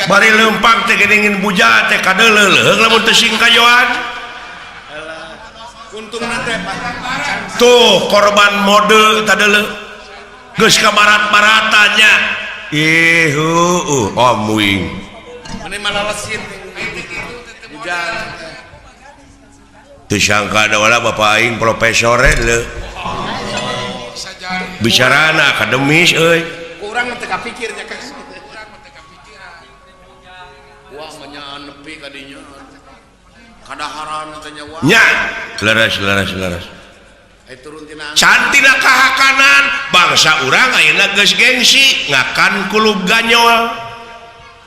bari leumpang teh geuning buja teh kadeuleu leuheung lamun teu singkayoan. Untungna teh tuh korban mode tadeuleu geus ka barat-baratan nya ih om wing teu sangka da wala bapak aing profesor leuh bicarana akademis euy kurang teu kapikir nya kan wah mah nepi ka dinya kadaharan teh nya wah nya leres leres leres cantina kahakanan bangsa urang ayeuna geus gengsi ngakan kulub ganyol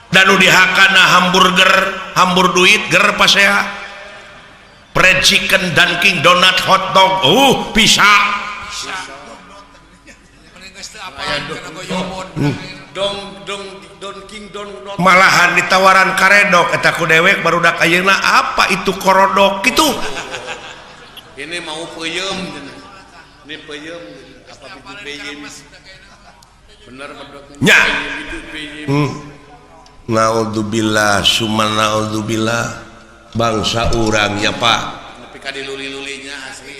dan nu dihakana hamburger hambur duit ger pasea fried chicken Dunkin Donut hotdog bisa malahan ditawaran karedok eta ku dewek barudak ayeuna apa itu korodok gitu. Ini mau peuyeum ini peuyeum apa itu peuyeum bener nya naudzubillah summa naudzubillah bangsa urang ya Pak nepi ka diluli-lulinya asli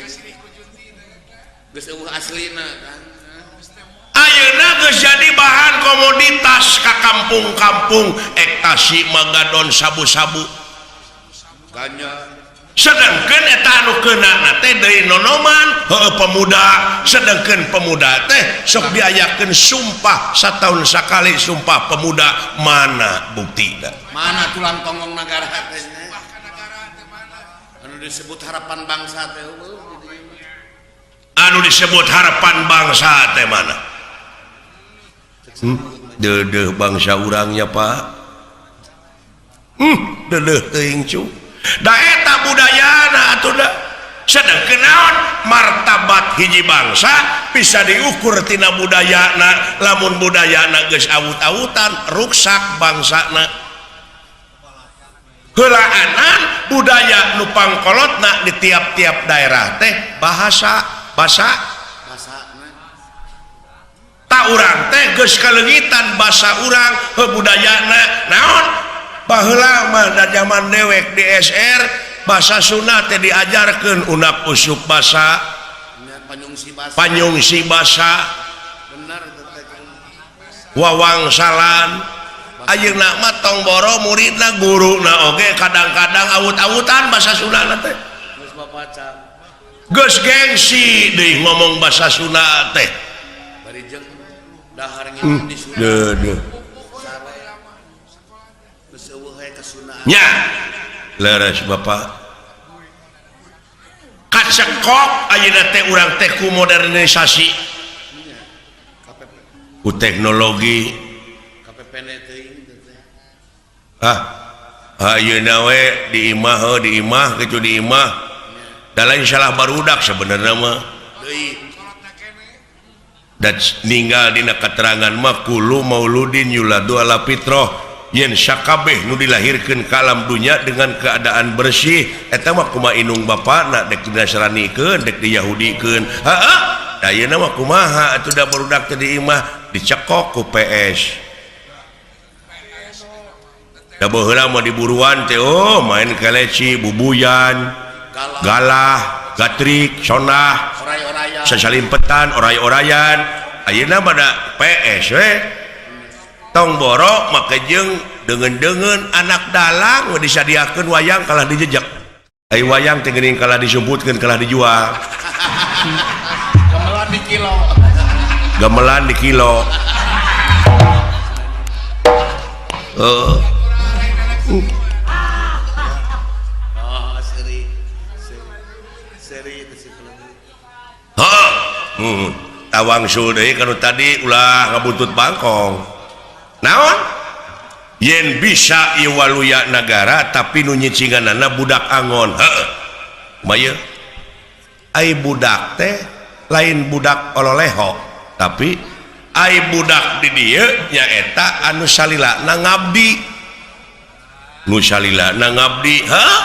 geus eueuh aslina kan ayeuna geus jadi bahan komoditas ka kampung-kampung ektasi magadon sabu-sabu ganja sedangkan eta anu keuna teh deui nonoman heueuh pemuda sedangkan pemuda teh sok diayakeun sumpah satahun sakali sumpah pemuda mana buktina mana tulang tonggong nagara teh anu disebut harapan bangsa teh anu disebut harapan bangsa teh mana deudeuh bangsa urangnya Pak deudeuh teuing cu da eta budayana atuh da sedengkeun naon martabat hiji bangsa bisa diukur tina budayana lamun budayana geus awut-awutan ruksak bangsana heulaanan budaya nu pangkolotna di tiap-tiap daerah teh bahasa basa tak urang teh geus kaleungitan basa urang heuh budayana naon baheula mah da zaman dewek di SR bahasa Sunda teh diajarkeun unak usuk basa panyungsi basa wawangsalan ayeuna mah tong boro muridna guruna oge kadang-kadang awut-awutan bahasa Sunda teh geus gengsi deui ngomong bahasa Sunda teh deudeuh nya leres Bapak kacekok ayeuna teh urang teh ku modernisasi ku teknologi ah ayeuna we di imah heuh di imah kitu di imah da lain salah barudak sebenarnya mah da ninggal dina katerangan mah kullu mauludin yuladu ala fitrah yen sakabeh nu dilahirkeun ka alam dunya dengan keadaan bersih eta mah kumaha indung bapana dek dinasranikeun dek diyahudikeun heeh da ayeuna mah kumaha atuh da barudak teh di imah dicekok ku PS da baheula mah diburuan teh oh main keleci bubuyan galah gatrik sonah sasalimpetan oray-orayan ayeuna mah da PS we tong boro make jeung deungeun-deungeun anak dalang we disadiakeun wayang kalah dijejek ai wayang teh geuning kalah disumputkeun kalah dijual gamelan di kilo gamelan di kilo heeh oh seri seri itu sih heeh tawangsul deui kanu tadi ulah ngabuntut bangkong naon yen bisa ieu waluya nagara tapi nu nyicinganana budak angon heuh kumaha ai budak teh lain budak ololeho tapi ai budak di dieu nyaeta anu salilana ngabdi nu salilana ngabdi heuh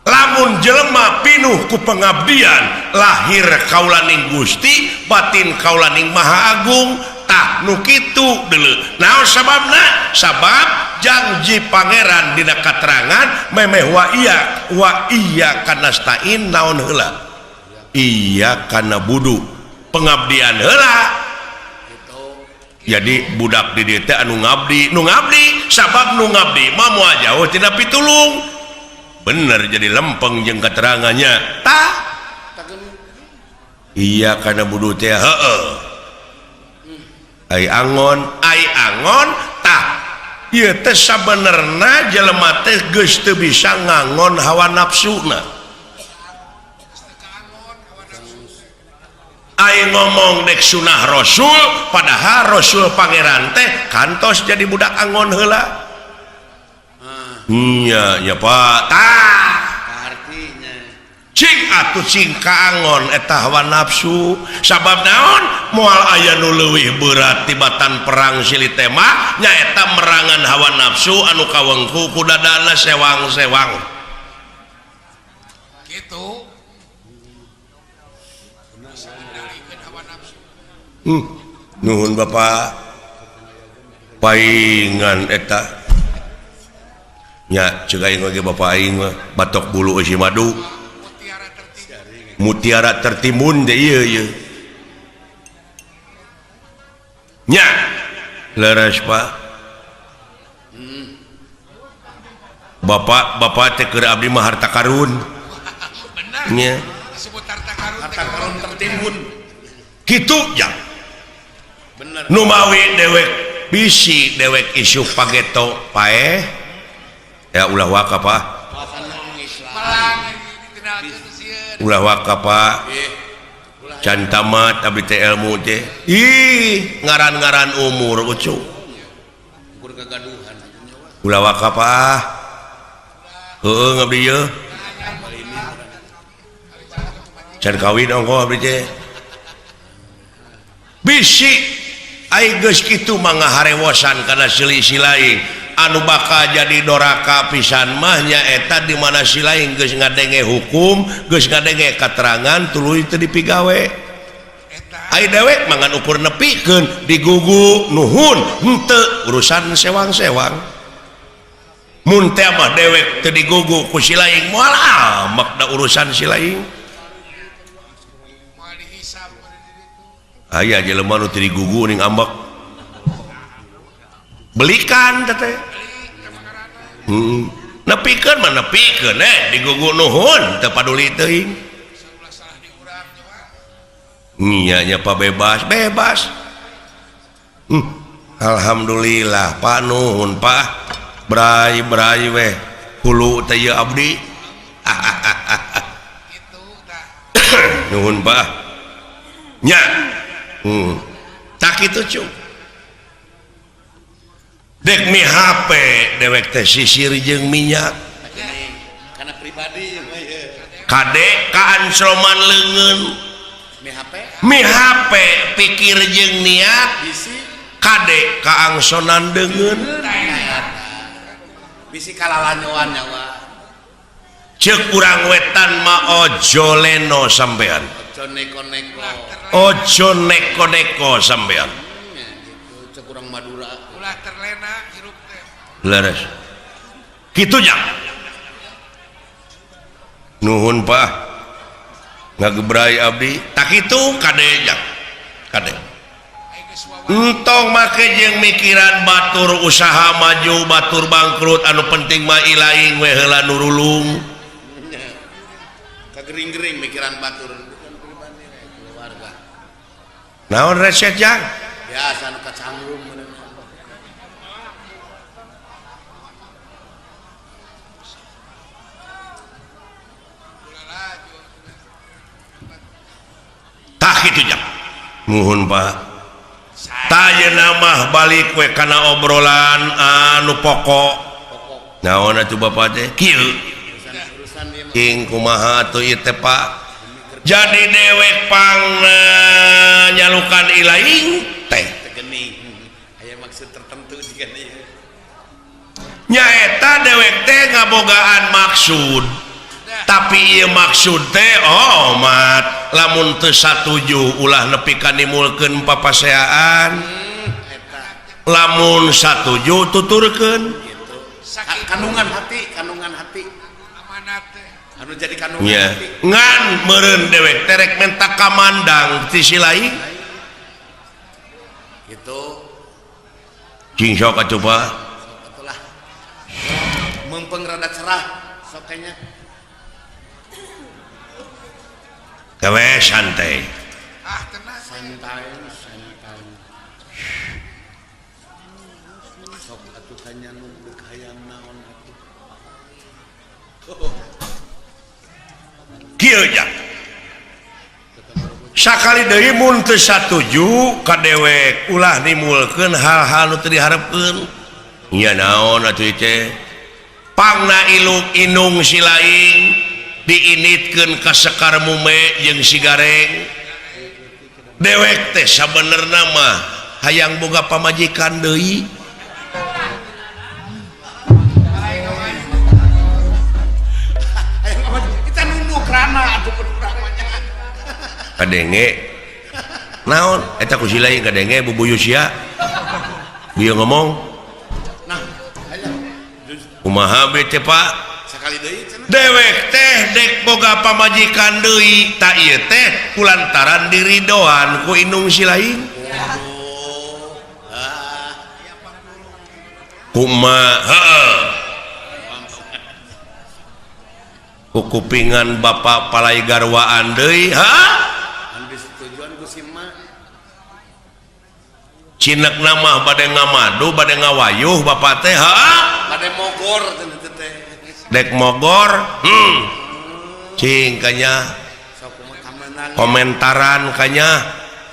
lamun jelema pinuh ku pengabdian lahir kaulaning Gusti batin kaulaning Maha Agung tah nu kitu deuleu naon sababna sabab janji pangeran dina katerangan memeh wa iya kanastain naon heula iya kana budu Pengabdian heula. Jadi budak di dieu teh anu ngabdi, nu ngabdi sabab nu ngabdi mah moal jauh tina pitulung. Bener jadi lempeng jeung keterangannya. Tah. Iya kana budu teh heeh. Ai angon, ai angon tah. Ieu teh sabenerna jelema teh geus teu bisa ngangon hawa nafsuna. Ai ngomong dek sunah Rasul padahal Rasul pangeran teh kantos jadi budak angon heula. Iya ya Pak. Tah artinya cing atuh cing kaangon eta hawa nafsu sabab naon moal aya nu leuwih berat tibatan perang silih tema nyaeta merangan hawa nafsu anu kawengku ku dadana sewang-sewang. Kitu. Nuhun Bapak paingan eta nya ceuk aing ge Bapak aing mah batok bulu eusi madu mutiara tertimbun teh ieu ieu nya leres Pak. Bapak bapak teh keur abdi mah harta karun Bener. Nya Disebut harta karun harta karun tertimbun kitu jang. Bener. Numawi dewek bisi dewek isu pageto paeh ya ulah waka Pak. Ulah waka Pak. Can tamat abdi teh ilmu teh. Ih, ngaran-ngaran umur ucu. Ulah waka Pak. Heueuh ngabdi ieu. Can kawin ongkoh abdi teh. Bisi ai geus kitu mah ngaharewosan kana selisih lain anu bakal jadi doraka pisan mah nyaeta di mana si lain geus ngadenge hukum geus ngadenge katerangan tuluy teu dipigawe. Ai dewek mah ngan ukur nepikeun digugu nuhun henteu urusan sewang-sewang. Mun teh mah dewek teu digugu ku si lain moal amak da urusan si lain. Aya jelema nu teu digugu ning ambek belikan teh. Nepikeun mah nepikeun digugu nuhun teu paduli teuing. Nya nya Pak bebas bebas. Alhamdulillah Pak nuhun Pak. Bray bray weh hulu teh ieu abdi. Nuhun Pak. Nya. Tak itu cu. Dek mi HP dewek teh sisir jeung minyak. Karena pribadi kade kaansroman leungeun. Mi HP? Mi HP pikir jeung niat kade kaangsonan deungeun. Bisi kalalanyoan nyawa. Ceuk urang wetan mah ojo leno sampean. Ojo neko-neko. Ojo neko-neko sampean. Ceuk urang Madura. Ulah terlena hirup teh. Leres. Kitu nya. Nuhun Pak. Ngagebrai abdi. Tak kitu kade nya. Kade. Entong make jeung mikiran batur usaha maju, batur bangkrut, anu penting mah ilaing we heula nurulung. Kagering-gering mikiran batur bukan pribadi keluarga. Naon reset jang? Biasa nu kacangrum. Tah kitu jang. Nuhun Pak. Tah mah balik we kana obrolan anu pokok. Naon atuh Bapak teh? Kieu. Ing kumaha atuh ieu teh Pak? Jadi dewek pangna nyalukan ilaing teh. Aya maksud tertentu jika ieu. Nyaeta dewek teh ngabogaan maksud. Tapi ieu maksud teh oh mat lamun teu satuju ulah nepi ka nimulkeun papaseaan. Lamun satuju tuturkeun gitu. Kandungan hati, kandungan hati. Amanat teh. Anu jadi kandungan nya ngan meureun dewek terek menta kamandang ti si lain gitu. Cing sok atuh Pak. Atulah. Mempeng rada cerah sok kayaknya. Gawe santai. Ah tenang. Santai, santai. Sok atuh tanya nu deuk hayang naon atuh. Kieu ja. Sakali deui mun teu satuju ka dewek ulah nimulkeun hal-hal nu teu diharepkeun. Nya naon atuh teh? Pangna ilung inung si lain diinitkeun ka Sekar Mume jeung si Gareng. Dewek teh sabenerna mah hayang boga pamajikan deui. Kita nunduk rana atuh urang mah nya. Kadenge naon eta ku si lain kadenge bubuyu sia. Bieu ngomong. Nah, aya. Kumaha be teh Pak? Sakali deui cenah. Dewek teh dek boga pamajikan deui ta ieu teh kulantaran diridoan ku indung si lain. Waduh. Ah. Kumaha heeh. Ku kupingan bapak palai garwaan deui ha? Anu disetujuan ku si emak. Cinek nama bade ngamadu bade ngawayuh bapak teh ha? Bade mogor teh teh. Dek mogor cing kanya Sok kumaha kamenang komentaran kanya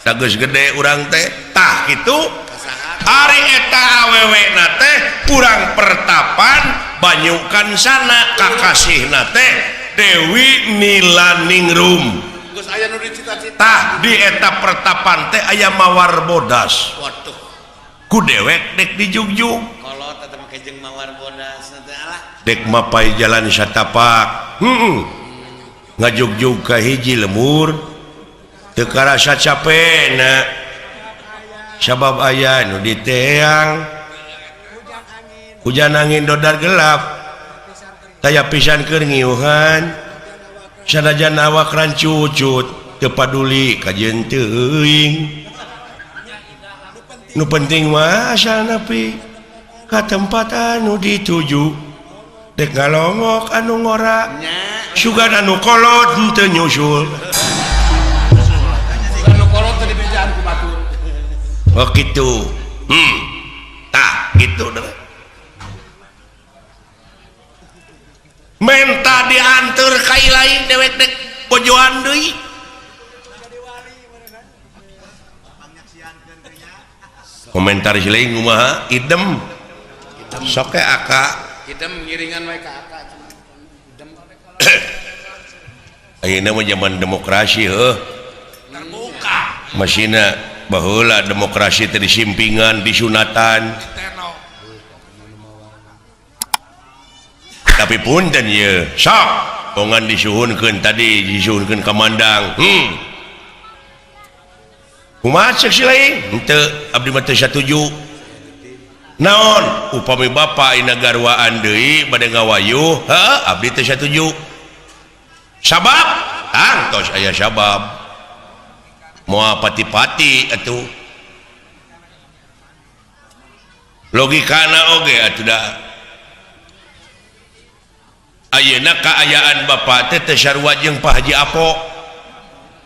da geus gede urang teh tah kitu. kasaha. Ari eta awewe na teh kurang pertapan banyukan sana kakasihna teh Dewi Nilaningrum. Geus aya nu dicita-cita. Tah di eta pertapan teh aya mawar bodas. Waduh. Ku dewek dek dijugjug. Kolot eta make jeung mawar bodas teh alah. Dek mapai jalan satapak. Heeh. Ngajugjug ka hiji lemur. Teu karasa capena. Sabab aya nu diteang. Hujan angin dodar gelap. Taya pisan keur ngiuhan. Sanajan awak rancucut teu paduli kajeun teuing. Nu penting mah asal nepi ka tempat anu dituju. Dek ngalongok anu ngora. Nya. Sugan anu kolot henteu nyusul. Anu kolot teh dibejaan ku batur. Oh kitu. Tah kitu deh. Menta dianteur ka lain dewek dek bojoan deui. Komentar si lain kumaha? Idem. Sok ke aka. Idem ngiringan we ka aka cenah. Idem. Ayeuna mah zaman demokrasi heuh. Terbuka. Masina baheula demokrasi teh disimpingan, disunatan. Diteno. Tapi punten ye, sok bongan disuhunkeun tadi disuhunkeun ka mandang. Kumaha ceuk si lain? Henteu abdi mah teu satuju. Naon upami bapa ina garwaan deui bade ngawayuh, heuh abdi teu satuju. Sabab tangtos aya sabab. Moal pati-pati atuh. Logikana oge atuh da. Ayeuna kaayaan bapak teh teu sarua jeung Pak Haji Apo.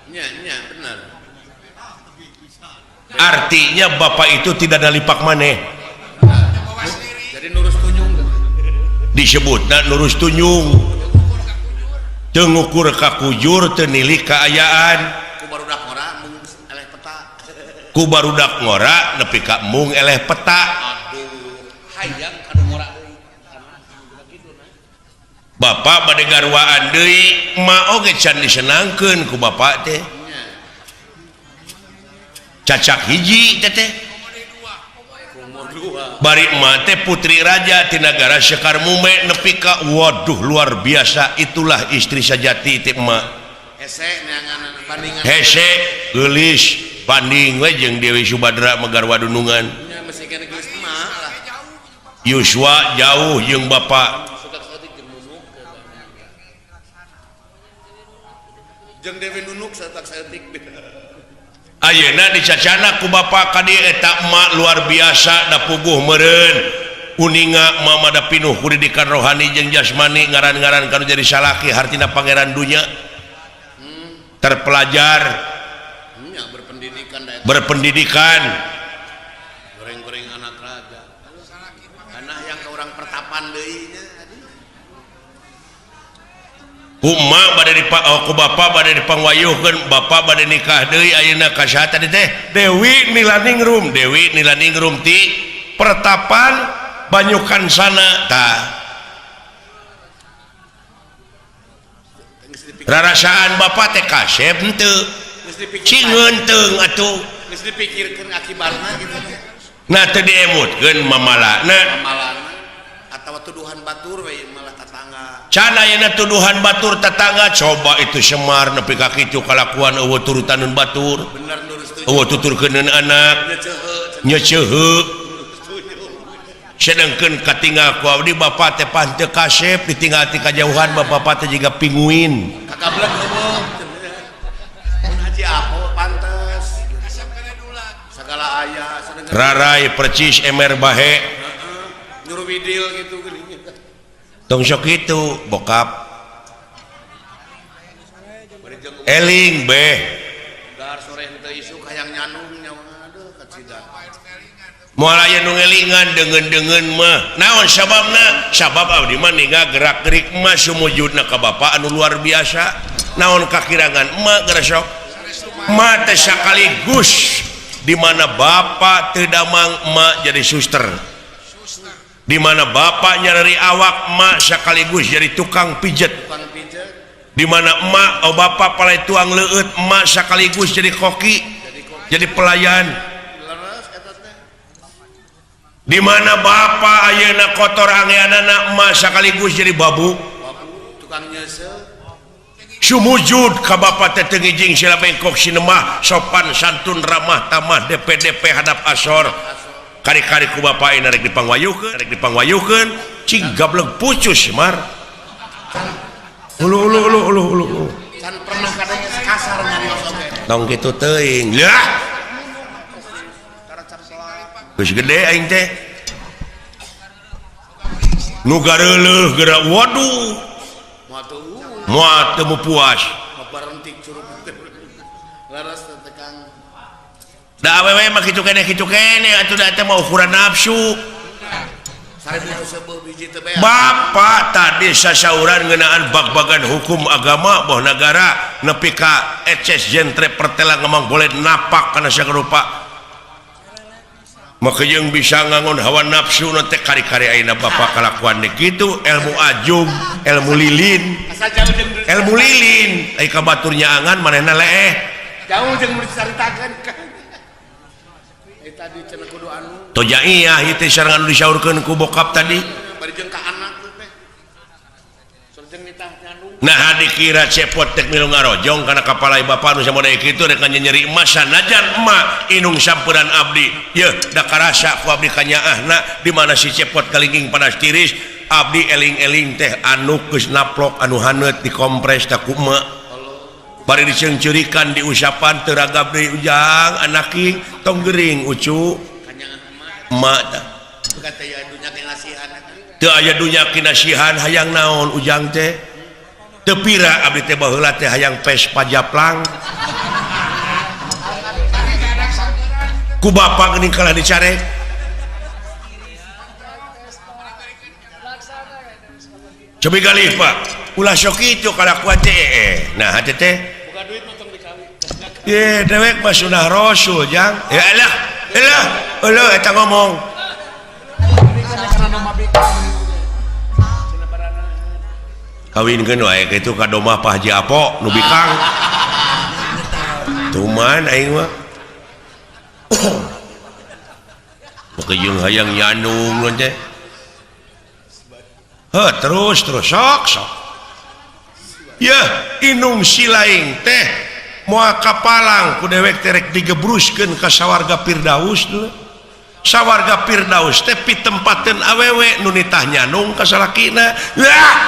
Nya nya bener. Artinya bapak itu tidak nalipak maneh. Jadi nurus tunjung. Disebutna nurus tunjung. Teu ngukur ka kujur, teu nilik kaayaan. Ku barudak ngora mung eleh peta. Ku barudak ngora nepi ka mung eleh peta. Aduh, hayang kanu ngora deui. Bapak bade garwaan deui, ma oge can disenangkeun ku bapak teh. Cacak hiji teh teh. Bari emak teh putri raja ti nagara Sekar Mume nepi ka waduh luar biasa itulah istri sajati teh emak. Hese neangan bandingan. Hese geulis banding we jeung Dewi Subadra megarwa dunungan. Nya mesti kana geulis emak lah. Yuswa jauh jeung bapak. Jeung Dewi Nunuk satak saeutik. Ayeuna dicacana ku bapa ka dieu eta emak luar biasa da puguh meureun. Uninga mama da pinuh ku didikan rohani jeung jasmani ngaran-ngaran kanu jadi salaki hartina pangeran dunya. Terpelajar. Nya berpendidikan da eta. Berpendidikan. Goreng-goreng anak raja. Tanah yang ke orang pertapan deui nya. Ku emak bade ku bapa bade dipangwayuhkeun, bapa bade nikah deui ayeuna ka saha tadi teh? Dewi Nilaningrum, Dewi Nilaningrum ti pertapan Banyukansana tah. Rarasaan bapa teh kasep henteu. Cingeun teung atuh. Geus dipikirkeun akibatna gitu. Nah teu diemutkeun mamalana. Mamalana atawa tuduhan batur we malah tatangga. Can ayeuna tuduhan batur tetangga coba itu Semar nepi ka kitu kalakuan eueuh turutaneun batur. Bener lurus tujuh. Eueuh tuturkeuneun anak. Nyeceuheu. Sedengkeun katinggal ku abdi bapa teh pan teu kasep ditinggal ti kajauhan bapa teh jiga pinguin. Kakablek eueuh. Mun haji apo pantes. Sagala aya sedengkeun. Rarai percis emer bahe. Heeh. Nyuruh widil gitu geuning. Tong sok kitu bokap. Eling beh. Dar sore henteu isuk hayang nyanung nyawa aduh kacida. Moal aya nu ngelingan deungeun-deungeun mah. Naon sababna? Sabab abdi mah ninggal gerak-gerik mah sumujudna ka bapa anu luar biasa. Naon kakirangan emak geura sok? Emak teh sakaligus di mana bapa teu damang emak jadi suster. Di mana bapak nyarari awak emak sekaligus jadi tukang pijet. Di mana emak oh bapak palai tuang leueut emak sekaligus jadi koki, jadi pelayan. Di mana bapak ayeuna kotor angeanana emak sekaligus jadi babu. Sumujud ka bapak teh teu ngijing sila bengkok sinemah sopan santun ramah tamah DPDP hadap asor. Kari-kari ku bapak ini rek dipangwayuhkeun, rek dipangwayuhkeun, cing gablek pucus Mar. Ulu ulu ulu ulu ulu. Can pernah kadang kasar nyarios oge. Tong kitu teuing. Lah. Geus gede aing teh. Nu gareuleuh geura waduh. Moal teu puas. Barentik curug. Laras teh Kang. Da awewe mah kitu keneh atuh da teh mah ukuran nafsu. Bapak tadi sasauran ngeunaan bag-bagan hukum agama boh nagara nepi ka eces jentre pertela ngemang boleh napak kana sarupa. Maka jeung bisa ngangon hawa nafsu nu teh kari-kari ayeuna bapak kalakuan deui kitu ilmu ajum, ilmu lilin. Ilmu lilin ai ka batur nyaangan manehna leeh. Jauh jeung dicaritakeun. Tadi cenah kudu anu. Tojaiyah ieu teh sareng anu disaurkeun ku bokap tadi. Bari jeung ka anak teh. Sareng nitah nyandung. Nah dikira cepot teh milu ngarojong kana kapalai bapa nu samoda kitu rek nyeri emas sanajan emak inung samperan abdi. Yeuh da karasa ku abdi kanyaahna di mana si cepot kalingking panas tiris abdi eling-eling teh anu geus naplok anu haneut dikompres teh ku emak. Bari diceungceurikan diusapan teu ragab deui ujang anaki tong gering ucu emak tah teu aya dunya kinasihan hayang naon ujang teh teu pira abdi teh baheula teh hayang Vespa japlang ku bapa geuning kalah dicarek cobi galih Pak ulah sok kitu kalakuan teh nah hate teh ye dewek mah sunah rasul jang ya elah elah euleuh eta ngomong kawinkeun wae kitu ka domah Pak Haji Apo nu bikang tuman aing mah Maka jeung hayang nyanung teh heuh terus terus sok sok yeuh inung silaing teh moal kapalang ku dewek teh rek digebruskeun ka sawarga Firdaus dulu. Sawarga Firdaus teh pitempateun awewe nu nitah nyanung ka salakina. Wah.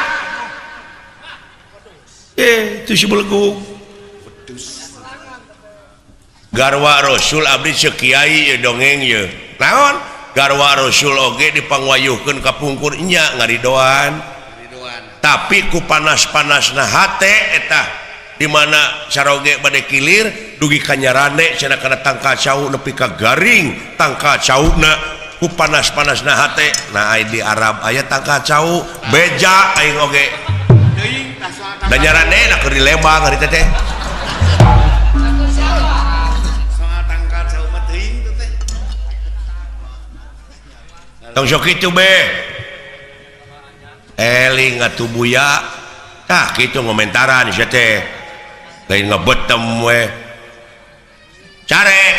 Itu si belegug. Garwa Rasul abdi ceuk kiai ye dongeng ye. Naon? Garwa Rasul oge dipangwayuhkeun ka pungkur nya ngaridoan. Tapi ku panas-panasna hate eta di mana caroge bade kilir dugi ka nyarande cenah kana tangkal cau nepi ka garing tangkal cauna ku panas-panasna hate. Nah ai di Arab aya tangkal cau beja aing oge. Da nyarande na keur di Lembang hari teh. Tong sok kitu be. Eling atuh buya. Tah kitu ngomentaran sia teh. Lain ngebetem we. Carek.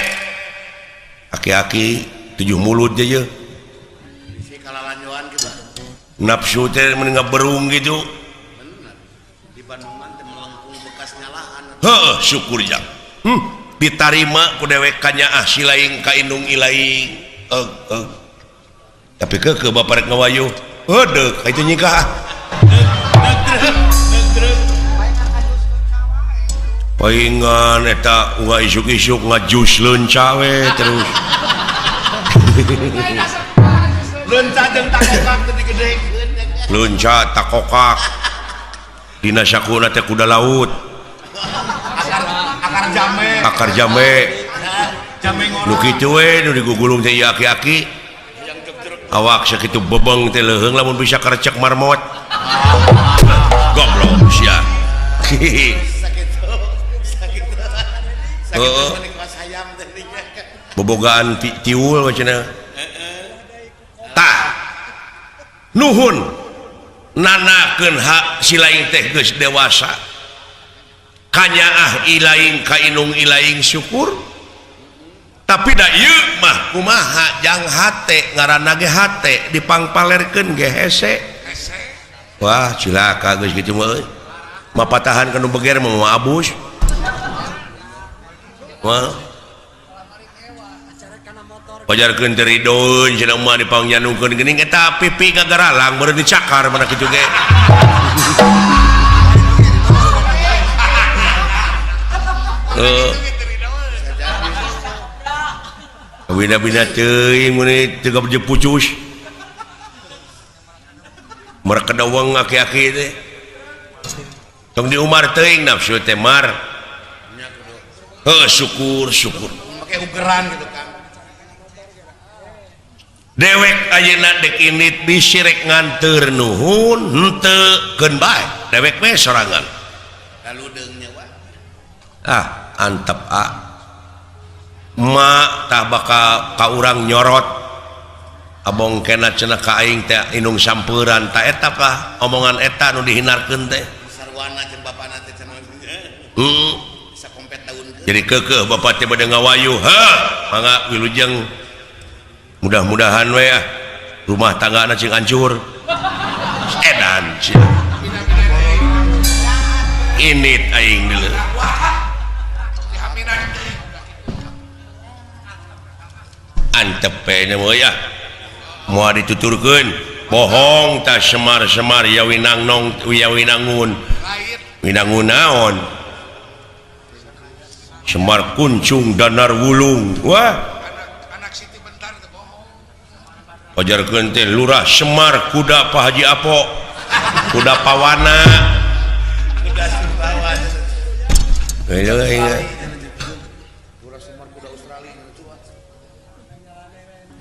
Aki-aki 7 mulut je. Bisi kalalanjoan kitu. Nafsu teh mun ngaberung gitu. Bener. Di Bandungan teh melengkung bekas nyalahan. Heuh, syukur jang. Ditarima ku dewek kanyaah silaing ka indung ilaing. Eug. Tapi ke bapak rek ngawayuh. Heudeuh, ka itu nyikah. Paingan eta unga isuk-isuk ngajus leunca we terus. Leunca jeung takokak teh digedekeun. Leunca takokak. Dina sakuna teh kuda laut. Akar jambe. Akar jambe. Jambe ngorok. Nu kitu we nu digugulung teh ieu aki-aki. Awak sakitu bebeng teh leuheung lamun bisa karecek marmot. Goblok sia. Heeh. Bobogaan tiul cenah. Tah. Nuhun nanakeun hak si laing teh geus dewasa. Kanyaah ilaing ka indung ilaing syukur. Tapi da ieu mah kumaha jang hate ngaranna ge hate dipangpalerkeun ge hese. Wah cilaka geus kitu mah euy. Mapatahan ka nu beger mah moal abus. Wah. Pajarkeun teh ridoeun cenah mah dipangnyandungkeun geuning eta pipi gagaralang beureun dicakar mana kitu ge. Heuh. Bina-bina teuing mun teu gabeje pucus. Mereka dawang aki-aki teh. Tong di Umar teuing nafsu teh mar. Heuh syukur syukur. Make ugeran gitu kan. Dewek ayeuna dek indit bisi rek nganteur nuhun henteu keun bae. Dewek we sorangan. Lalu deung nya wa. Ah, antep a. Ma tah bakal ka urang nyorot. Abong kena cenah ka aing teh indung sampeuran ta eta kah omongan eta nu dihinarkeun teh. Sarwana jeung bapana teh cenah. Bisa kompet daun. Jadi keukeuh bapak teh bade ngawayuh. Heuh, mangga wilujeng. Mudah-mudahan we ah rumah tanggana cing hancur. Edan sia. Init aing deuleu. Antep we nya mah ya. Moal dituturkeun bohong tah semar-semar ya winangnong ya winangun. Winangun naon? Semar kuncung danar wulung. Wah. Pajarkeun teh lurah Semar kuda Pak Haji Apo. Kuda pawana. Kuda Sumbawa.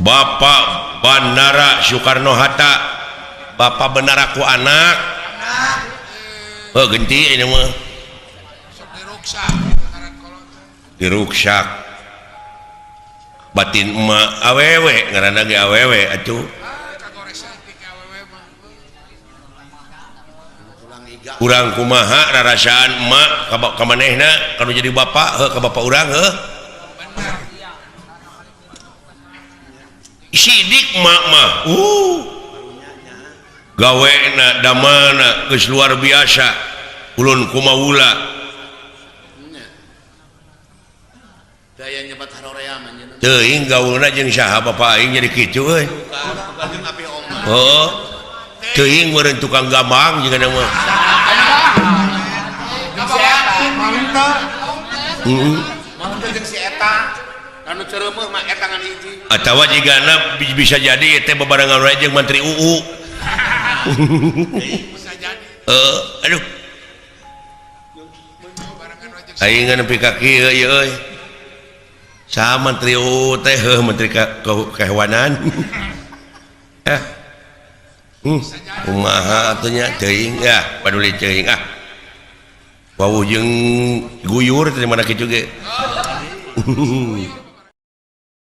Bapak Bandara Soekarno Hatta. Bapak benar aku anak. Oh genti ini mah. Diruksak. Batin emak awewe ngaranna ge awewe atuh. Urang kumaha rarasaan emak ka manehna kanu jadi bapak heuh ka bapak urang heuh. Sidik emak mah gawena damana geus luar biasa ulun kumaula. Daya nyebat harorea mah nya. Teuing gaulna jeung saha bapak aing jadi kitu euy. Heuh. Teuing meureun tukang gambang jeung mah. Heeh. Eta anu cereumeuh mah eta ngan hiji. Atawa jigana bisa jadi teh bebarengan wae jeung Menteri UU. Bisa jadi. Eh, aduh. Aing nepi ka kieu ieu euy. Saha Menteri UU teh heuh Menteri Kehewanan. Eh. Kumaha atuh nya teuing ya, paduli teuing ah. Wawuh jeung guyur teh mana kitu ge.